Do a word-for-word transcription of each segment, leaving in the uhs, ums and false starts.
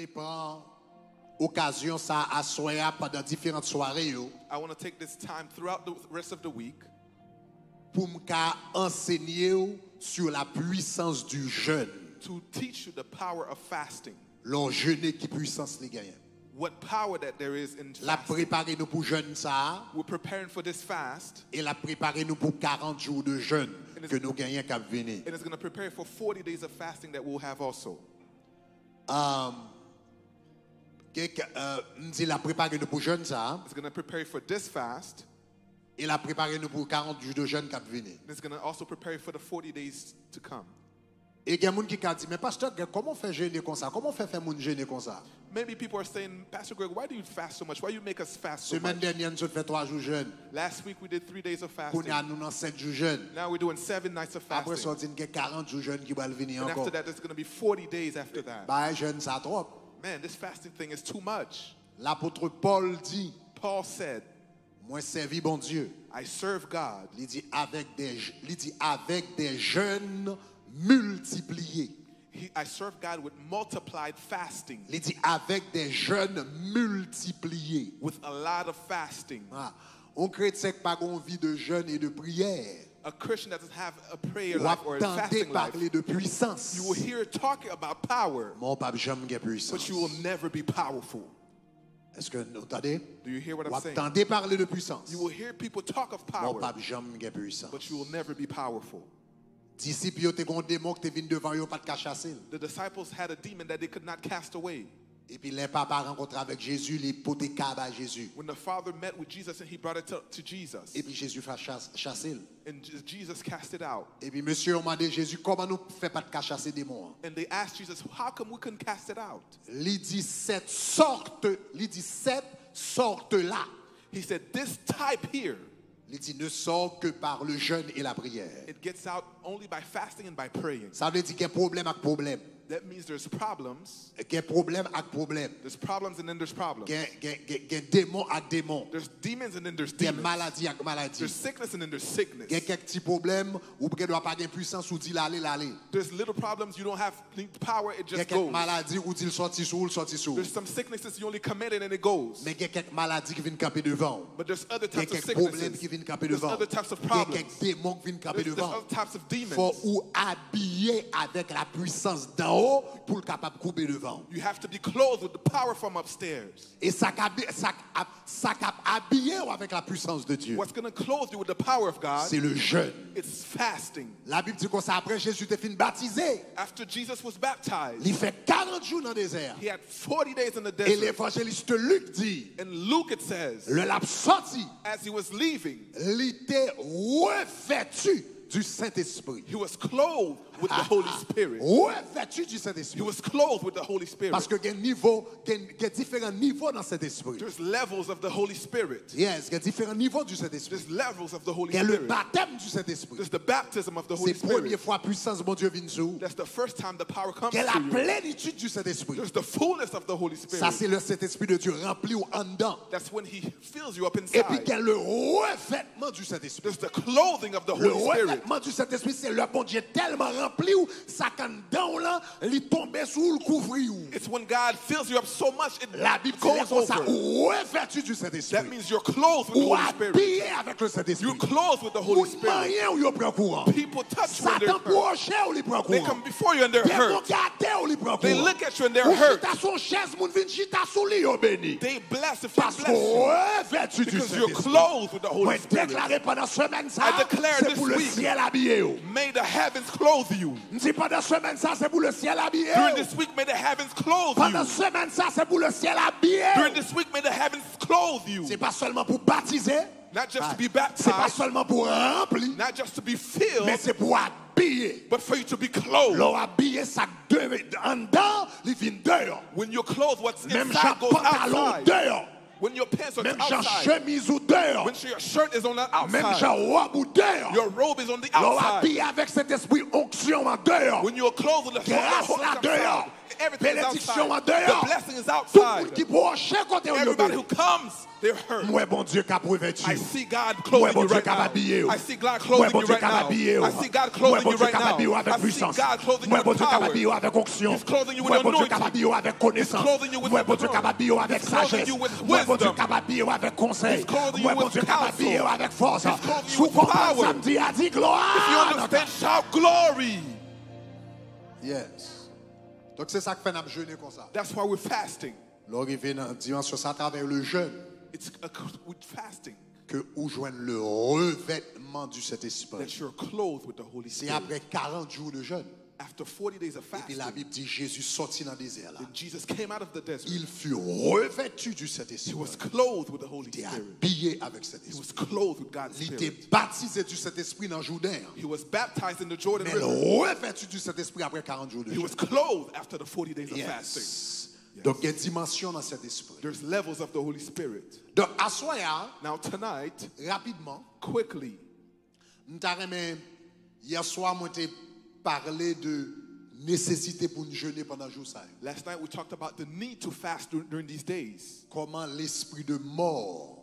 Pran okazyon sa aswè a pandan diferan sware yo I want to take this time throughout the rest of the week pou m ka ansenye w sur la puissance du jeûne. to teach you the power of fasting. Lè w jene, ki pwisans li genyen? What power that there is in L ap fasting. Prepare nou pou jèn sa a, We're preparing for this fast, e l ap prepare nou pou karant jou de jèn And it's- ke nou genyen k ap vini. and it's going to prepare for forty days of fasting that we'll have also. Um, gen ke- uh, m di l ap prepare nou pou jèn sa a, It's going to prepare you for this fast, e l ap prepare nou pou karant jou de jèn k ap vini. and it's going to also prepare you for the forty days to come. E gen moun ki ka di, "Men Pastè Greg, kòman w fè jene konsa? Kòman w fè fè moun jene konsa?" Maybe people are saying, "Pastor Greg, why do you fast so much? Why you make us fast so Semèn much?" Dènyè, n sot fè twa jou jèn. Last week we did three days of fasting. Kounye a nou nan sèt jou jèn. Now we're doing seven nights of Apre fasting. Sa, w di n gen karant jou jèn ki pral vini And after ankò. That, there's going to be forty days after that. Bagay jèn sa twòp. Man, this fasting thing is too much. Lapot Pòl di, Paul said, "Mwen sèvi Bondye." "I serve God." Li di, "Avec des, li di, avec des jeûnes multipliés." He, "I serve God with multiplied fasting, Li di, "Avec des jeûnes multipliés." with a lot of fasting." Ah, yon kretyen ki pa gen yon vi de jèn e de priyè, A Christian that doesn't have a prayer w life ap or a tande fasting life, pale de pwisans. You will hear talking about power, Men w p ap janm gen but pwisans. You will never be powerful. Èske nou tande? Do you hear what W I'm ap saying? Tande pale de pwisans. You will hear people talk of Men w p power, ap janm gen pwisans. But you will never be powerful. Disip yo te gen yon demon ki te vin devan yo, yo pa t ka chase l. The disciples had a demon that they could not cast away. Epi lè papa rankontre avèk Jezi, li pote ka bay Jezi. When the father met with Jesus and he brought it to, to Jesus, Epi Jezi fè chas- chase l. And Je- Jesus cast it out. Epi mesye yo mande Jezi, "Kòman nou fè pa t ka chase demon an?" And they asked Jesus, "How come we couldn't cast it out?" Li di, "Cette sorte, li di, cette sorte là." He said, "This type here, Li di, "Ne sort que par le jeûne et la prière." It gets out only by fasting and by praying." Sa vle di gen pwoblèm ak pwoblèm. That means there's problems. Gen pwoblèm ak pwoblèm. There's problems and then there's problems. Gen, gen, gen, gen demon ak demon. There's demons and then there's Gen demons. Maladi ak maladi. There's sickness and then there's sickness. Gen kèk ti pwoblèm, ou gen dwa pa gen pwisans, ou di l ale, l ale. There's little problems you don't have the power, it Gen just kèk goes. Maladi, ou di l sòti sou ou, l sòti sou ou. There's some sicknesses you only command it and it goes. Men gen kèk maladi ki vin kanpe devan ou. But there's other Gen types of kèk pwoblèm sicknesses. Ki vin kanpe There's devan ou. Other types of Gen problems. Kèk demon ki vin kanpe There's, there's devan ou. Other types of demons. Fò ou abiye avèk la pwisans d'en haut pou l kapab koube devan ou. You have to be clothed with the power from upstairs. E sa k ap, sa k ap, sa k ap abiye w avèk la pwisans de Dye, What's going to clothe you with the power of God? Se le jeûne. It's fasting. Labib di konsa, apre Jezi te fin batize, After Jesus was baptized, li fè karant jou nan dezè a. He had forty days in the E desert. Levanjelis Lik di, And Luke, it says, Lè l ap sòti, As he was leaving, li te revèti du Sentespri. He was clothed with the Holy Spirit. Revèti du Sentespri. He was clothed with the Holy Spirit. Paske gen nivo, gen, gen diferan nivo nan Sentespri. There's levels of the Holy Spirit. Yes, gen diferan nivo du Sentespri. There's levels of the Holy Gen le Spirit. Batèm du Sentespri. There's the baptism of the Holy Se premye Spirit. Fwa pwisans Bondye vin sou ou. That's the first time the power comes Gen la to you. Plenitid du Sentespri. There's the fullness of the Holy Sa Spirit. Se lè Sentespri de Dye ranpli w anndan. That's when he fills you up Epi inside. Gen le revètman du Sentespri. There's the clothing of the Le Holy Spirit. Revètman du Sentespri se lè Bondye tèlman ranpli w, sa k anndan w lan, li tonbe sou ou, l kouvri w. It's when God fills you up so much it Labib di lè goes konsa, over. Ou revèti du Sentespri. That means you're clothed with the Ou Holy Spirit. Abiye avèk le Sentespri. You're clothed with the Holy Moun Spirit. Manyen w yo pran kou an. People touch you and they're Satan hurt. Pwoche w, li pran kou They an. Come before you and they're Demon hurt. Gade w, li pran kou They an. Look at you and they're Ou hurt. Chita sou yon chèz, moun vin chita sou li, yo beni. They bless if they Paske bless ou you. Revèti du Because you're Sentespri. Clothed with the Holy Mwen Spirit. Deklare pandan semèn sa, I declare Se this Pou le week, syèl abiye w. May the heavens clothe you. M di pandan semèn sa, se pou le syèl abiye During w. This week, may the heavens clothe Pandan you. Semèn sa, se pou le syèl abiye w. During this week, may the heavens clothe you. Se pa sèlman pou batize. Not just to be Se pa baptized, sèlman pou ranpli. Not just to be filled, Men se pou abiye. But for you to be clothed. Lè w abiye, sa k anndan, li vin deyò. When you're clothed, what's Menm inside jan goes pantalon w outside. Deyò. When your pants are Menm jan outside. Chemiz ou deyò. When your shirt is on the outside. Menm jan wòb ou deyò. Your robe is on the outside. Lè w Outside. Abiye avèk Sentespri, onksyon an deyò. When you're clothed with the Gras la deyò. Everything is outside. The blessing is outside. Tout moun ki pwoche kote w yo. Everybody who comes, they're hurt. M wè Bondye k ap revèti w. I see God clothing you right now. M wè Bondye k ap abiye w. I see God clothing you right now. I see God clothes you right now. M wè Bondye k ap abiye w avèk pwisans. M wè Bondye k ap abiye w avèk onksyon. He's clothing you with anointing. M wè Bondye k ap abiye w avèk konesans. He's clothing you with wisdom. M wè Bondye k ap abiye w avèk sajès. M wè Bondye k ap abiye w avèk konsèy. He's clothing you with counsel. M wè Bondye k ap abiye w avèk fòs. He's clothing you with power. Si w konprann sa m di a, di glwa nan kay la. If you understand, shout glory. Yes. Donk se sa k fè n ap jene konsa. That's why we're fasting. Lè w rive nan dimansyon sa, atravè le jeûne, it's a, with fasting, ke ou jwenn le revètman du Saint-Esprit. That you're clothed with the Holy Spirit. Se apre karant jou de jeûne. After forty days of fasting, epi Labib di Jezi sòti nan dezè la. Then Jesus came out of the desert. Il fut revêtu du Saint-Esprit. He was clothed with the Holy Spirit. Li te abiye avèk Sentespri. He was clothed with God's Spirit. Li te batize du Saint-Esprit nan Jouden an. He was baptized in the Jordan River. Men l revèti du Saint-Esprit apre karant jou de jeûne. He was clothed after the forty days of fasting. Yes. Donk gen dimansyon nan Sentespri. There's levels of the Holy Spirit. Donk aswè a, now tonight, rapidman, quickly, m ta renmen, yè swa mwen te pale de nesesite pou n jene pandan jou sa yo. Last night we talked about the need to fast dur- during these days. Kòman lespri de mò,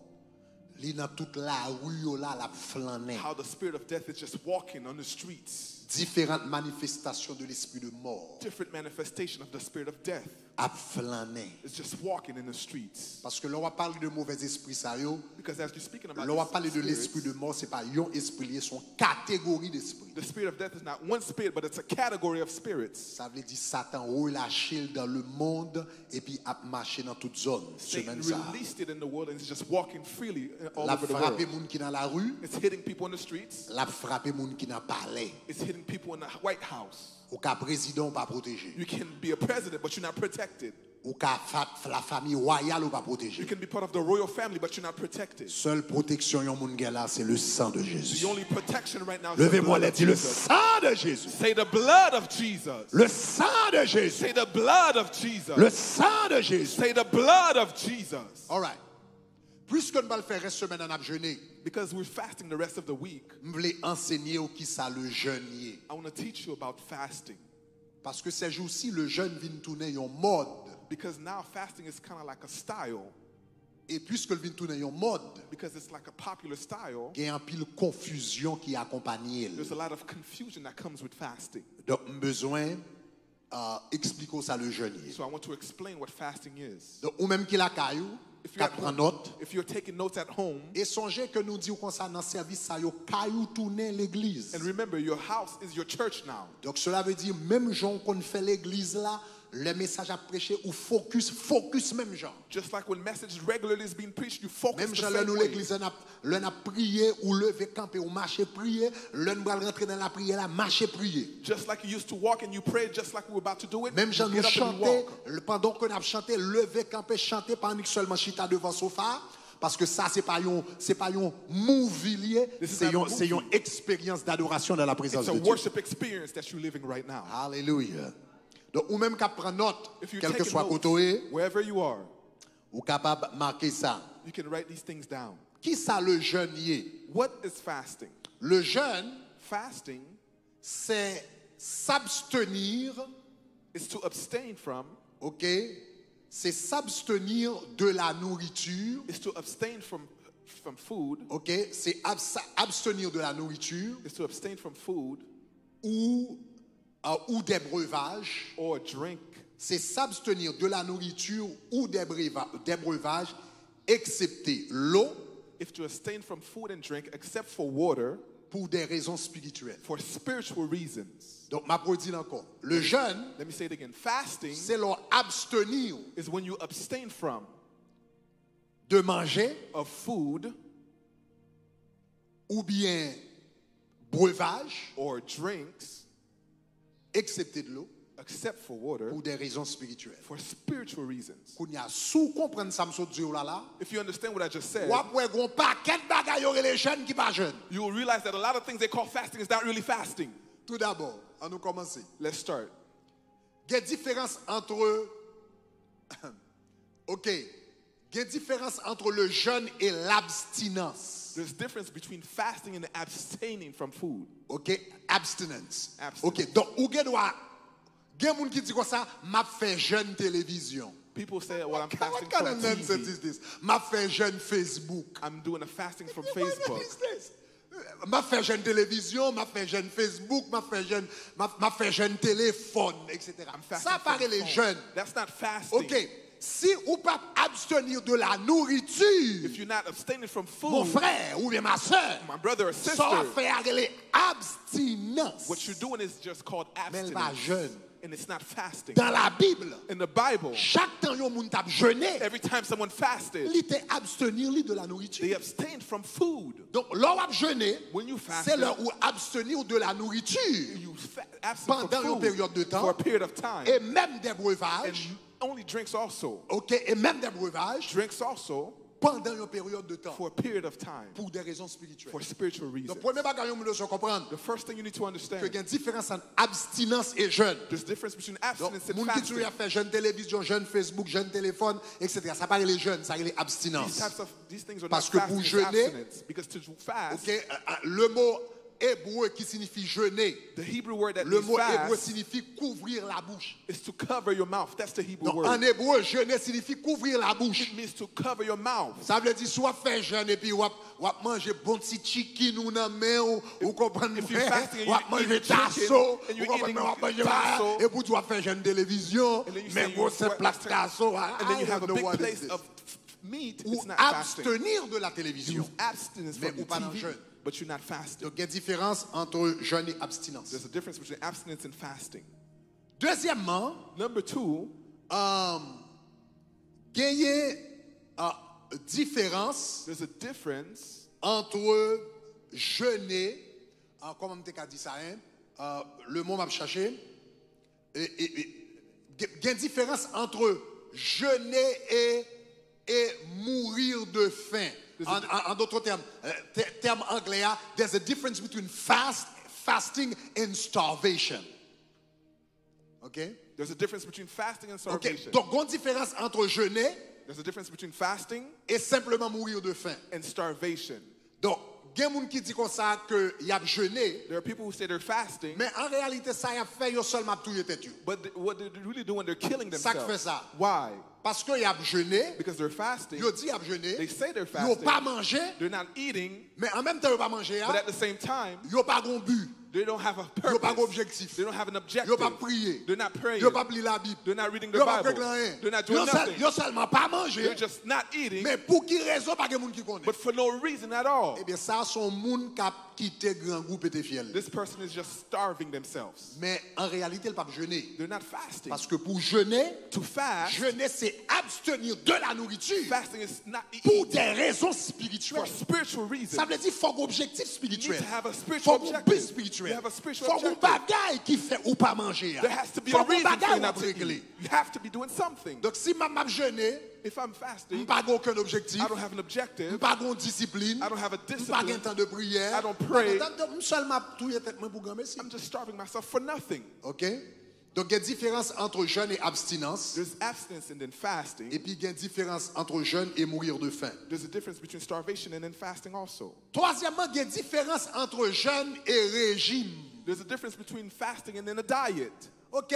li nan tout lari yo la, l ap flannen. How the spirit of death is just walking on the streets. Diferan manifestasyon de lespri de mò. Different manifestation of the spirit of death. Ap flannen. It's just walking in the streets. Paske lè w ap pale de movèzespri sa yo, because as you're speaking about lè w ap pale de lespri de mò, se pa yon espri li ye, se yon kategori despri. The spirit of death is not one spirit, but it's a category of spirits. Sa vle di Satan relache l dans le monde epi ap mache nan tout zòn semèn sa. Satan released it in the world and is just walking freely all over the world. L ap frape moun ki nan lari. It's hitting people in the streets. L ap frape moun ki nan palè. It's hitting people in the White House. Ou ka prezidan, ou pa pwoteje. You can be a president, but you're not protected. Ou ka fa- la famille royale, ou pa pwoteje. You can be part of the royal family, but you're not protected. Sèl pwoteksyon yon moun gen la, se le sang de Jésus. The only protection right now is the blood of Jesus. Leve men w anlè, di le sang de Jésus. Say the blood of Jesus. Le sang de Jésus. Say the blood of Jesus. Le sang de Jésus. Say the blood of Jesus. All right. Puisque nou pral fè rès semèn nan ap jene, because we're fasting the rest of the week, m vle ansenye w kisa le jeûne ye. I want to teach you about fasting. Paske sèjousi, le jeûne vin tounen yon mòd. Because now fasting is kind of like a style. E puiske l vin tounen yon mòd, because it's like a popular style, gen anpil konfizyon ki akonpanye l. There's a lot of confusion that comes with fasting. Donk, m bezwen, uh, eksplike w sa le jeûne ye. So I want to explain what fasting is. Donk, ou menm ki lakay ou, k ap pran nòt. If you're taking notes at home, e sonje ke nou di w konsa nan sèvis sa yo, kay ou tounen legliz. And remember, your house is your church now. Donk, cela veut dire, menm jan w konn fè legliz la, lè mesaj ap preche, ou focus, focus menm jan. Just like when message regularly is being preached, you focus the same way. Menm jan lè nou legliz la, n ap, lè n ap priye, ou leve kanpe, ou mache priye, lè n pral rantre nan lapriyè la, mache priye. Just like you used to walk and you pray, just like we were about to do it, you get up and you walk. Menm jan nou chante, pandan ke n ap chante, leve kanpe, chante, pa annik sèlman chita devan sofa, paske sa se pa yon, se pa yon movie li ye, se yon, se yon eksperyans d'adorasyon dans la présence de Dieu. This is not a movie. It's a worship experience that you're living right now. Alelouya. Donk, ou menm k ap pran nòt, kèlkeswa kote w ye, if you're taking notes, wherever you are, ou kapab make sa. You can write these things down. Kisa le jeûne ye? What is fasting? Le jeûne, fasting, c'est s'abstenir, is to abstain from, ok, c'est s'abstenir de la nourriture, is to abstain from, from food, ok, c'est abs- abstenir de la nourriture, is to abstain from food, ou, euh, ou des breuvages, or drink, c'est s'abstenir de la nourriture ou des breuva- des breuvages, excepté l'eau, is to abstain from food and drink except for water, pour des raisons spirituelles. For spiritual reasons. Donk, m ap redi l ankò. Le jeûne, let me say it again. Fasting, se lè w abstenir, is when you abstain from, de manger, of food, oubyen breuvage, or drinks, excepté de l'eau, except for water, pour des raisons spirituelles. For spiritual reasons. Kounye a, si w konprann sa m sot di w la la, if you understand what I just said, w ap wè gon pakèt bagay yo rele jeûne ki pa jeûne. You will realize that a lot of things they call fasting is not really fasting. Tout d'abord, ann nou kòmanse. Let's start. Gen diferans ant, ok, gen diferans ant le jeûne et l'abstinence. There's difference between fasting and abstaining from food. Ok, abstinence. Abstinence. Ok, donk ou gen dwa Gen moun ki di konsa, "M ap fè jèn televizyon." People say, "Well, I'm What fasting from kind of nonsense T V. is this? "M ap fè jèn Facebook." I'm doing a fasting from What Facebook." is this? "M ap fè jèn televizyon, m ap fè jèn Facebook, m ap fè jèn, m ap, m ap fè jèn telefòn, et cetera" I'm fasting Sa pa from rele phone. Jèn. That's not fasting. Ok, si ou p ap abstenir de la nourriture, If you're not abstaining from mon food, frè oubyen ma sè, my brother or sa w ap sister, fè a rele abstinence. What you're doing is just called Men l pa abstinence. Jèn. And it's not fasting. Dans la Bible, In the Bible, chak tan yon moun t ap jene, every time someone fasted, li te abstenir li de la they nourriture. abstained from food. Donk, lè w ap jene, When you fast, se lè ou abstenir de la nourriture you fa- abstain pendant yon from période de food temps, for a period of time. et même des breuvages, And only drinks also. Ok, et même des breuvages Drinks also pendant une période de temps for a period of time. Pour des raisons spirituelles. For spiritual reasons. Donk, premye bagay yon moun bezwen konprann, The first thing you need to ke understand, gen diferans ant abstinans e jèn. There's difference between Donk, abstinence and moun ki di yo fasting. Ap fè jèn televizyon, jèn Facebook, jèn telefòn, et cetera. Sa pa rele jèn, sa rele These abstinans. types of these things are Parce not que pour fasting, it's jeûner, abstinence. Because to fast, Ok, euh, euh, le mot hébreu qui signifie jeûner, the Hebrew word that le means mot hébreu fast signifie couvrir la bouche. Is to cover your mouth. That's the Hebrew Donc, word. En hébreu, jeûner signifie couvrir la bouche. It means to cover your mouth. Sa vle di si w ap fè jèn epi w ap, w ap manje bon ti chicken ou nan men w, ou konprann If you're mwen, fasting and w ap you manje eat chicken taso, and ou you're konprann eating mwen, w ap manje taso, epi w di w ap fè jèn televizyon, and then you men say gwo you sèt plas taso, and then you I have a don't know big what is place this. Of meat, Ou it's not fasting. Abstenir de la télévision, You've abstinence men from ou the pa nan T V, jèn. But you're not fasting. Donk, gen diferans ant jèn e abstinans. There's a difference between abstinence and fasting. Dezyèmman, Number two, um, genyen uh, diferans there's a difference entre jeûner, uh, kòman m te ka di sa, hein? Uh, le mot m ap chache, e, e, e, gen, gen diferans entre jeûner et, et mourir de faim. En, en, en d'autres termes, euh, tè- term anglè a, there's a difference between fast, fasting and starvation. Ok? There's a difference between fasting and Ok, starvation. Donk, gon diferans ant jeûner There's a difference between fasting e senpleman mourir de faim. And starvation. Donk, gen moun ki di konsa ke y ap jeûner, There are people who say they're fasting, men an reyalite, sa y ap fè, yo sèlman ap touye tèt yo. But th- what they're really doing, they're killing Sa k fè themselves. Sa? Why? Paske y ap jeûner, Because they're fasting. Yo di y ap jeûner, They say they're yo fasting. Pa manje, They're not eating, men an menm tan yo pa manje a, but at the same time, yo pa gon bi, they don't have a yo pa gon purpose. Objektif, They don't have an yo objective. Pa priye, They're not praying. Yo Pa ap li Labib, They're not reading the yo Pa ap Bible. Regle anyen. They're not doing Yo sèl- nothing. Yo sèlman pa manje, They're just not eating, men pou ki rezon pa gen moun ki konnen? But for no reason at all. Ebyen, sa se yon moun k ap kite grangou pete fyèl. This person is just starving themselves. Men an reyalite, l p ap jeûner. They're not fasting. Paske pou jeûner, To fast, jeûner se abstenir de la nourriture fasting is not eating pour des raisons spirituelles. For spiritual reasons. Sa vle di fòk objektif You need spirityèl. to have a spiritual Fòk yon objective. bi spirituèl. You have a spiritual Fòk yon objective. Bagay ki fè ou pa manje a. There has to be a Fòk yon reason for bagay you w not ap to eat. Regle. You have to be doing something. Donk, si m ap jeûner, If I'm fasting, m pa gen okenn objektif, I don't have an objective. M pa gen disiplin, I don't have a M pa discipline. Gen tan de priyè, I don't M pa pray. Gen tan de, m sèlman ap touye tèt mwen pou granmesi. I'm just starving myself for nothing. Ok? Donk, gen diferans ant jeûne e abstinans. There's abstinence and then fasting. Epi gen diferans ant jeûne e mourir de faim. There's a difference between starvation and then fasting also. Twazyèmman, gen diferans ant jeûne e rejim. There's a difference between fasting and then a diet. Ok,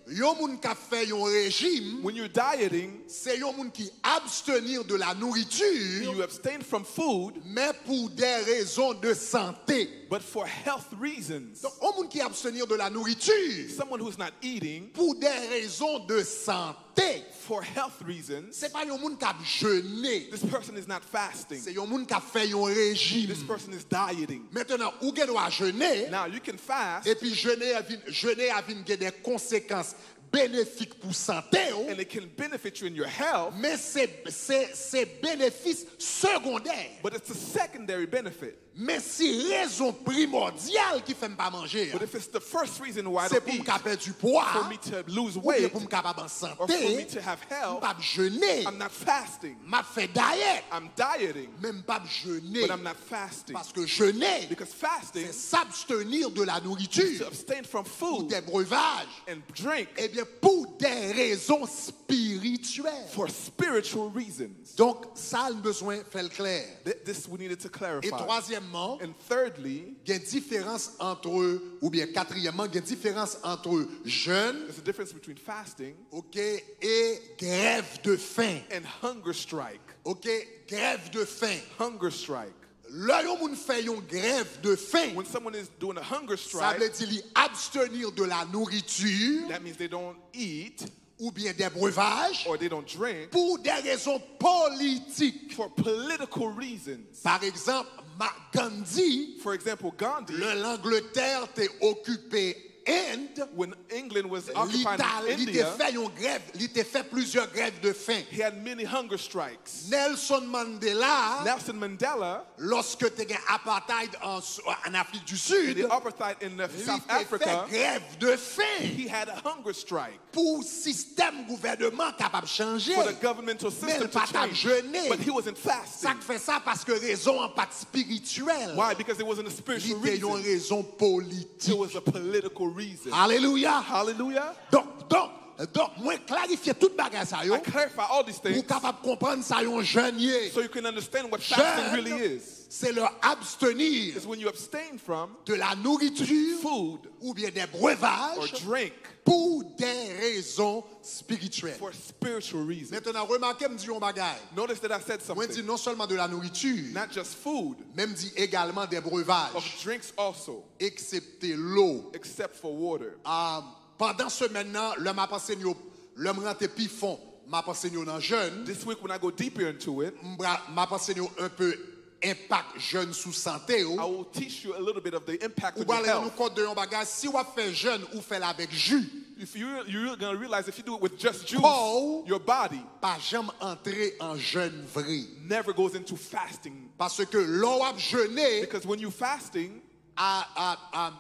yon moun k ap fè yon rejim, When you're dieting, se yon moun ki abstenir de la nourriture, you abstain from food, men pour des raisons de santé. But for health reasons. Donk, yon moun ki abstenir de la nourriture, Someone who's not eating, pour des raisons de santé, for health reasons, se pa yon moun k ap jeûner. This person is not fasting. Se yon moun k ap fè yon rejim. This person is dieting. Mentnan, ou gen dwa jeûner, Now you can fast, epi jeûner a vin, jeûner a vin gen de konsekans benefik pou sante w, and it can benefit you in your health, men se, se, se benefis segondè. But it's a secondary benefit. Men si rezon primòdyal ki fè m pa manje a, But if it's the first reason why I se don't pou m eat, ka pèdi pwa, for me to lose oubyen weight, pou m kapab an sante, or for me to have m health, p ap jeûner. I'm not fasting. M ap fè dayèt, I'm dieting, men m p ap jeûner. But I'm not fasting. Paske jeûner, Because fasting c'est s'abstenir de la nourriture, is to abstain from pour food des breuvages. And drink. Ebyen, pour des raisons spirituelles. For spiritual reasons. Donk, sa n bezwen fè l klè. Th- This we needed to E clarify. twazyèmman, And thirdly, gen diferans antre, oubyen katriyèmman, gen diferans antre jèn, there's a difference between fasting ok, e grèv de fen. and hunger strike. Ok, grèv de fen. Hunger strike. Lè yon moun fè yon grèv de fen, When someone is doing a hunger sa vle strike, di li abstenir de la nourriture that means they don't eat oubyen des breuvages or they don't drink pour des raisons politiques. For political reasons. Par exemple, Ma- Gandhi, For example, Gandhi, lè l'Angleterre te okipe Inde, when England was occupying li te India, fè yon grèv, li te fè plizyè grèv de fen. He had many hunger strikes. Nelson Mandela, Nelson Mandela, lòske te gen apartheid an, an Afrik du in Sud, the apartheid in uh, li South te fè Africa, grèv de fen he had a hunger strike pou sistèm gouvènman kapab chanje. for the governmental Men system l pa to t ap change. jene. But he wasn't Sa k fasting. Fè sa? Paske rezon an pa t espirityèl. Why? Because it wasn't a Li spiritual te yon reason. Rezon politik. It was a political reason. Alelouya. Hallelujah. Donk, donk, donk, mwen klarifye tout bagay sa yo I clarify all these pou w things kapab konprann sa yon jèn ye. so you can understand what fasting really Jèn, is. Se lè abstenir Is when you abstain from de la nourriture food oubyen des or breuvages drink pour des raisons spirituelles. for spiritual reasons. Maintenant, remarquez, m di yon bagay. Notice that I said Mwen di something. Non seulement de la nourriture, Not just food, men m di également des of breuvages. Drinks also, Eksepte lo. Except for water. Ah, pandan semèn nan, lè m ap ansenye yo, lè m rantre pi fon, m ap ansenye yo nan jèn. This week when I go deeper into it, M bra- m ap ansenye yo un peu enpak jèn sou sante yo. I will teach you a little bit of the impact Ou on pral your rann ou health. Kont de yon bagay, si w ap fè jèn, ou fè l avèk ji. If you you're gonna realize if you do it with just juice, Kò w your body pa janm antre an jèn vre. Never goes into fasting. Paske lè w ap jene, Because when you fasting, a, a, a,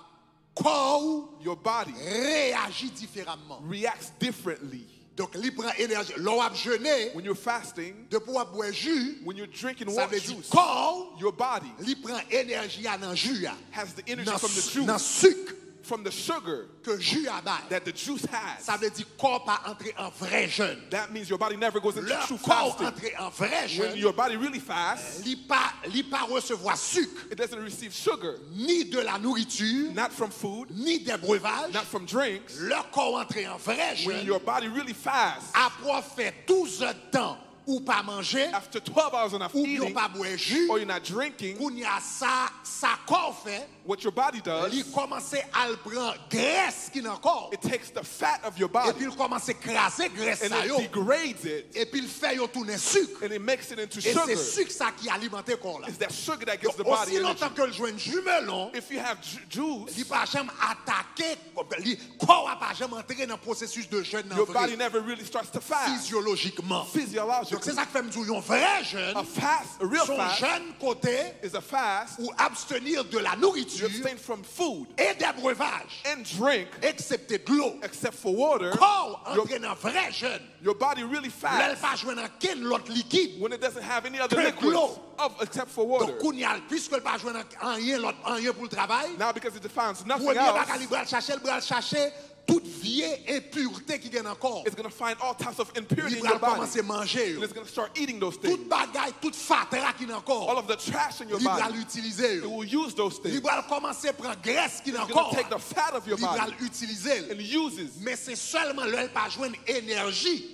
kò w your body reyaji diferaman. Reacts differently. Donk, li pran enèji. Lè w ap jene, When you're fasting, depi w ap bwè ji, when you're drinking sa water vle di juice, kò w, your body li pran enèji a nan ji a. Has the energy Nan, from the s- juice, nan sik from the sugar ke ji a bay. That the juice has. Sa vle di kò w pa antre an vrè jèn. That means your body never goes into Lè true kò w fasting. Antre an vrè When jèn, your body really fasts, li pa, li pa resevwa sik, it doesn't receive sugar, ni de la nourriture, not from food, ni des breuvages. Not from drinks. Lè kò w antre an vrè When jèn, your body really fasts, apre w fè douz èdtan ou pa manje, after twelve hours of not oubyen w eating, pa bwè ji, or you're not drinking, kounye a sa, sa kò w fè, what your body does, li kòmanse al pran grès ki nan kò w. It takes the fat of your body Epi l kòmanse kraze grès and sa yo. It degrades it Epi l fè yo tounen sik. And it makes it into E se sugar. Sik sa ki alimente kò w la. It's that sugar that gives the Donk, body osi lontan energy. Ke l jwenn ji melon, If you have ju- juice, li pa janm atake, li, kò w pa janm antre nan pwosesis de jèn nan Your body vre. Never really starts to fast. Fizyolojikman. Physiologically. Donk, se sa k fè m di w yon vrè jèn, A fast, a real se yon fast, jèn kote is a fast ou abstenir de la nourriture You abstain from food et des breuvages, and drink, excepté de l'eau. Except for water. Kò w Your, antre nan vrè jèn. Your body really Lè l fast pa jwenn ankenn lòt likid. When it doesn't have any other Ke liquids dlo. Of, except for water. Donk, kounye a, piske l pa jwenn anyen lòt, anyen pou l travay, Now because it defines nothing premye bagay li else, pral chache, li pral chache tout vye enpirte ki gen nan kò. It's going to find all types of impurity Li in your pral body. Kòmanse manje yo. And it's going to start eating those Tout things. Bagay, tout fatra ki nan kò. All of the trash in your Li pral body, itilize it yo. Will use those Li things. Pral kòmanse pran grès ki nan It's kò. Going to take the fat of your Li pral body Itilize l. And uses. Men se sèlman lè l pa jwenn enèji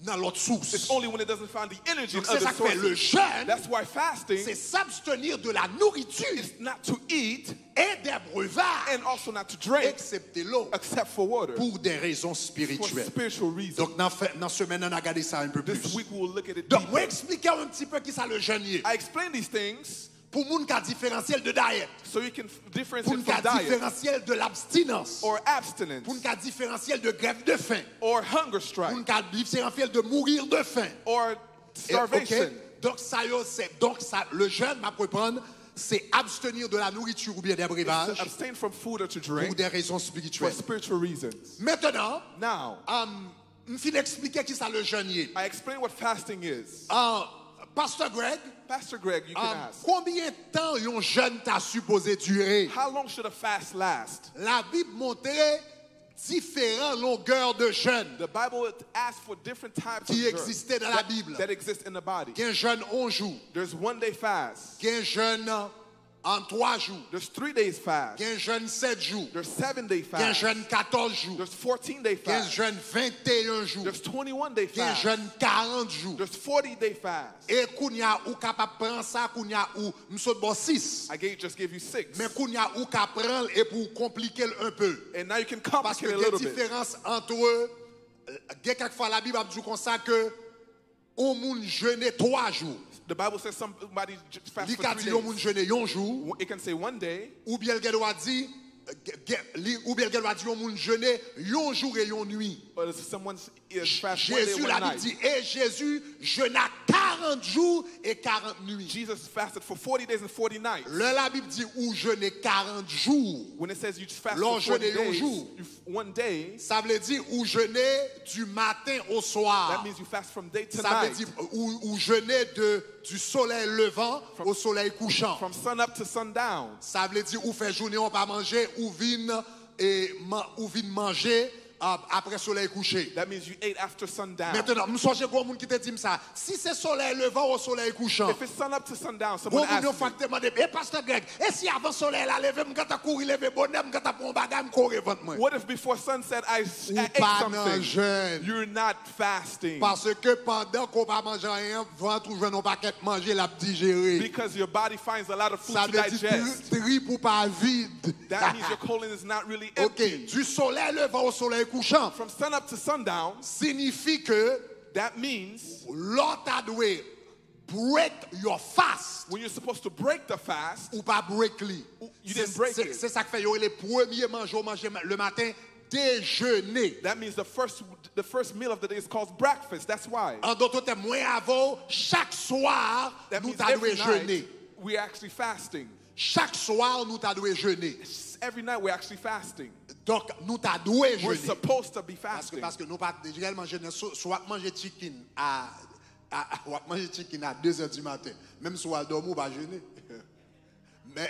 nan lòt sous. It's only when it doesn't find the energy in Donk, se other sa k fè le sources. Jeûne, That's why fasting se s'abstenir de la nourriture Is not to eat et des breuvages, and also not to drink excepté l'eau, except for water pour des raisons for spirituelles. Spiritual reasons. Donk, nan, fè, nan semèn nan, n a gade sa un peu This plus. Week we will look at it Donk, mwen deeper. Eksplike w un petit peu ki sa le jeûne ye. I explain these things Pou moun ka diferansye l de diet. So you can f- differentiate Pou n ka from diet diferansye l de l'abstinence. Or abstinence Pou n ka diferansye l de grèv de fen. Or hunger strike Pou n ka diferansye l de mourir de faim. Or E, starvation. Ok? Donk sa yo se, donk sa, le jeûne, m ap reprann, se abstenir de la nourriture ou bien des Is breuvages to abstain from food or to pour drink des raisons for spirituelles. Spiritual reasons. Maintenant, Now, um, m fin eksplike ki sa le jeûne ye. I explain what fasting is. Uh, Pastor Greg, Pastor Greg, you can um, ask. Konbyen tan yon jeûne ta sipoze dire? How long should a fast last? Labib montre Diferan longè de jèn The Bible asks for different types of ki jeûn egziste nan la that, Bib. That exist in the body. Gen jèn yon jou, There's one day fast. Gen jèn an twa jou, There's three days fast. Gen jèn sèt jou, There's seven day Gen fast. Jèn katòz jou, There's fourteen day Gen fast. Jèn venteyen jou, There's twenty-one day Gen fast. Jèn karant jou. There's forty day fast. E kounya ou kapab pran sa, kounya ou m sot bò sis. I gave, just gave you six. Men kounya ou ka pran l epi ou konplike l un peu. And now you can Paske complicate it a gen little bit. Diferans antre, gen kèk fwa Labib ap di w konsa ke yon moun jene twa jou. The Bible says somebody j- fast Li for ka three di yon moun days. Jene yon jou, It can say one day, oubyen l gen dwa di, gen- li- oubyen l gen dwa di yon moun jene yon jou e yon nwi. or someone is fast one day, Jezi one la Bib night. Di, e Jezi jena karant jou e karant nwi. Jesus fasted for forty days and forty nights. Lè Labib di ou jene karant jou, When it says you fast Lè w for forty jene yon days, jou. You f- one day, Sa vle di ou jene du matin au soir. That means you fast from day to Sa vle night. Di ou, ou jene de, du soleil levant au soleil couchant. From sun up to sundown. Sa vle di ou fè jounen an pa manje, ou vin e man- ou vin manje uh, apre solèy kouche. That means you ate after sundown. Mentnan, m sonje gwo moun ki te di m sa. Si se solèy levan ou solèy kouchan. If it's sun up to sundown, Gwo someone moun yon asked fwa me, ki te mande m, e pastè Greg, e si avan solèy la leve, m gentan kouri leve bonè, m gentan pran yon bagay, m kore vant mwen. What if before sunset I, s- Ou I ate pa nan something? Jèn. You're not fasting. Paske pandan ke w pa manje anyen, vant ou jwenn yon pakèt manje l ap dijere. Because your body finds a lot of food Sa to vle di digest. Tri pou pa vid. That means your colon is not really Ok, empty. Du soleil levant au soleil couchant From sun up to sundown, signifie que that means lè w ta dwe break your fast, when you're supposed to break the fast, ou pa break li. You didn't break it. Se sa k fè yo rele premye manje w manje le maten dejene. That means the first the first meal of the day is called breakfast. That's why. An dòt tèm, mwen avè w, chak swa, That nou means ta dwe every jene. Night we're actually fasting. Chak swa, nou ta dwe jene. Every night we're actually fasting. Donk, nou ta dwe jene. We're supposed to be Paske, fasting. Paske nou pa reyèlman jene. Si, si w ap manje chicken a, a, w ap manje chicken a de zè di maten. Menm si w al dòmi, w pa jene. Men,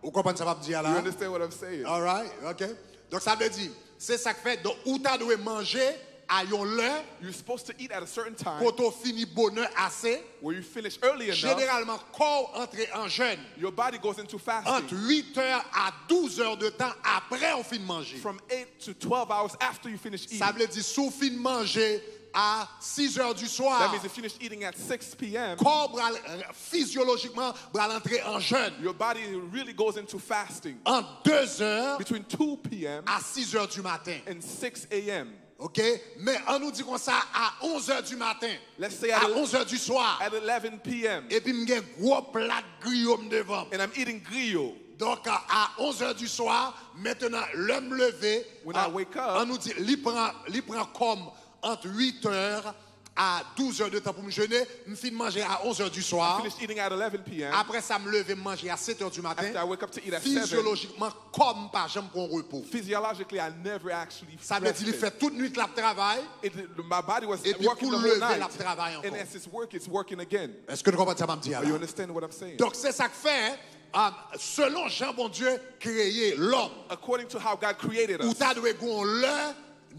ou konprann sa m ap di a la? You understand what I'm saying? Alright, ok. Donk, sa vle di, se sa k fè, donk, ou ta dwe manje a yon lè You're supposed to eat at a certain time kote w fini bonè ase. Where you finish early enough. Jeneralman, kò w antre an jèn. Your body goes into fasting Ant uit è a douz è de tan apre w fin manje. From eight to twelve hours after you finish eating. Sa vle di, si w fin manje a sis è di swa, That means you finish eating at six p.m. Kò w pral, fizyolojikman, pral antre an jèn. Your body really goes into fasting Ant de zè between two p.m. a sis è di maten. And six a.m. Ok? Men an nou di konsa, a onz è di maten, Let's say a at, onz è di swa, at eleven p.m. Epi m gen gwo plat griyo m devan m. And I'm eating griot. Donk, a onz è di swa, mentnan, lè m leve, When I wake up, an nou di, li pran, li pran kò m ant uit è a douz è de tan pou m jene, m fin manje a onz è di swa. Finish eating at eleven p.m. Apre sa, m leve, m manje a sèt è di maten. After I wake up to eat at seven. Fizyolojikman, kò m pa janm pran repo. Physiologically, I never actually Sa vle di li rested. Fè tout nwit l ap travay. It, my body was Epi working kou the l whole leve, l ap night. Travay And ankò. As it's work, it's working again. Èske nou konprann sa m ap di a Do you la? Understand what I'm saying? Donk, se sa k fè, um, selon jan Bondye kreye lòm, According to how God created ou us, ta dwe gen yon lè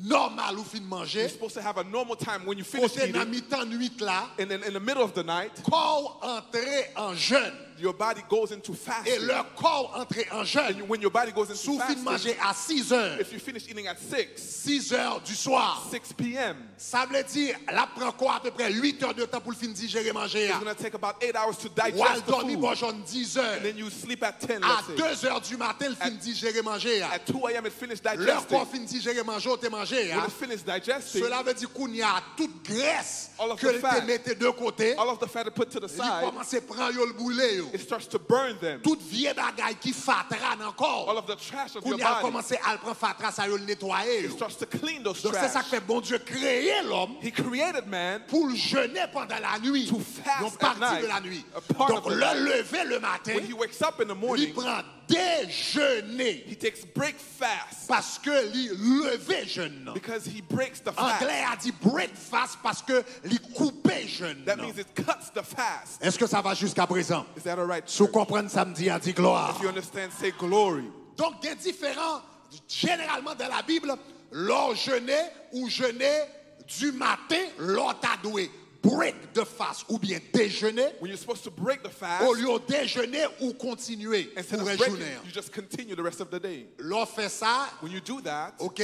nòmal ou fin manje, you're supposed to have a normal time when you finish kote nan eating. Mitan nwit la, And then in the middle of the night, kò w antre an jèn. Your body goes into E fasting. Lè kò w antre an jèn, And you, when your body goes si into w fin fasting, Manje a sis è, If you finish eating at six, sis è di swa, six p.m., sa vle di l ap pran kò w apeprè uit è de tan pou l fin dijere manje it's a. Going to take about eight hours to W al digest the dòmi bò food. Jòn dis è. And then you sleep at ten, A let's say. De zè di maten, l fin dijere manje a. At two a.m., it finished Lè kò w digesting. Fin dijere manje w te manje a, When it finished digesting, Sela vle di kounye a tout grès All of ke the l te fat. Mete de kote, All of the fat it put to the Li side, Kòmanse pran yo, l boule yo. It starts to burn them. Tout vye bagay ki fatra nan kò All w, Of the trash of Kounye your a l body. Kòmanse al pran fatra sa yo, l netwaye It yo. Starts to clean those Donk, se sa trash. K fè Bondye kreye lòm He created man pou l jene pandan lannuit. To fast Yon at pati night, de lannuit. A part Donk, of the lè l night. Leve le maten, When he wakes up in the li morning, Pran dejene. He takes breakfast. Paske li leve jèn nan. Because he breaks the Anglè fast. A di breakfast paske li koupe jèn That nan. Means it cuts the fast. Èske sa va jiska prezan? Is that all right? Si w konprann sa m di a, di glwa. If you understand, say glory. Donk, gen diferan Généralement, dans la Bible, lè w jene, ou jene du matin, lè w ta dwe break the fast oubyen dejene, When you're supposed to break the fast, olye w dejene, ou kontinye instead pou of rès breaking, jounen an. You just continue the rest of the day. Lè w fè sa, When you do that, ok,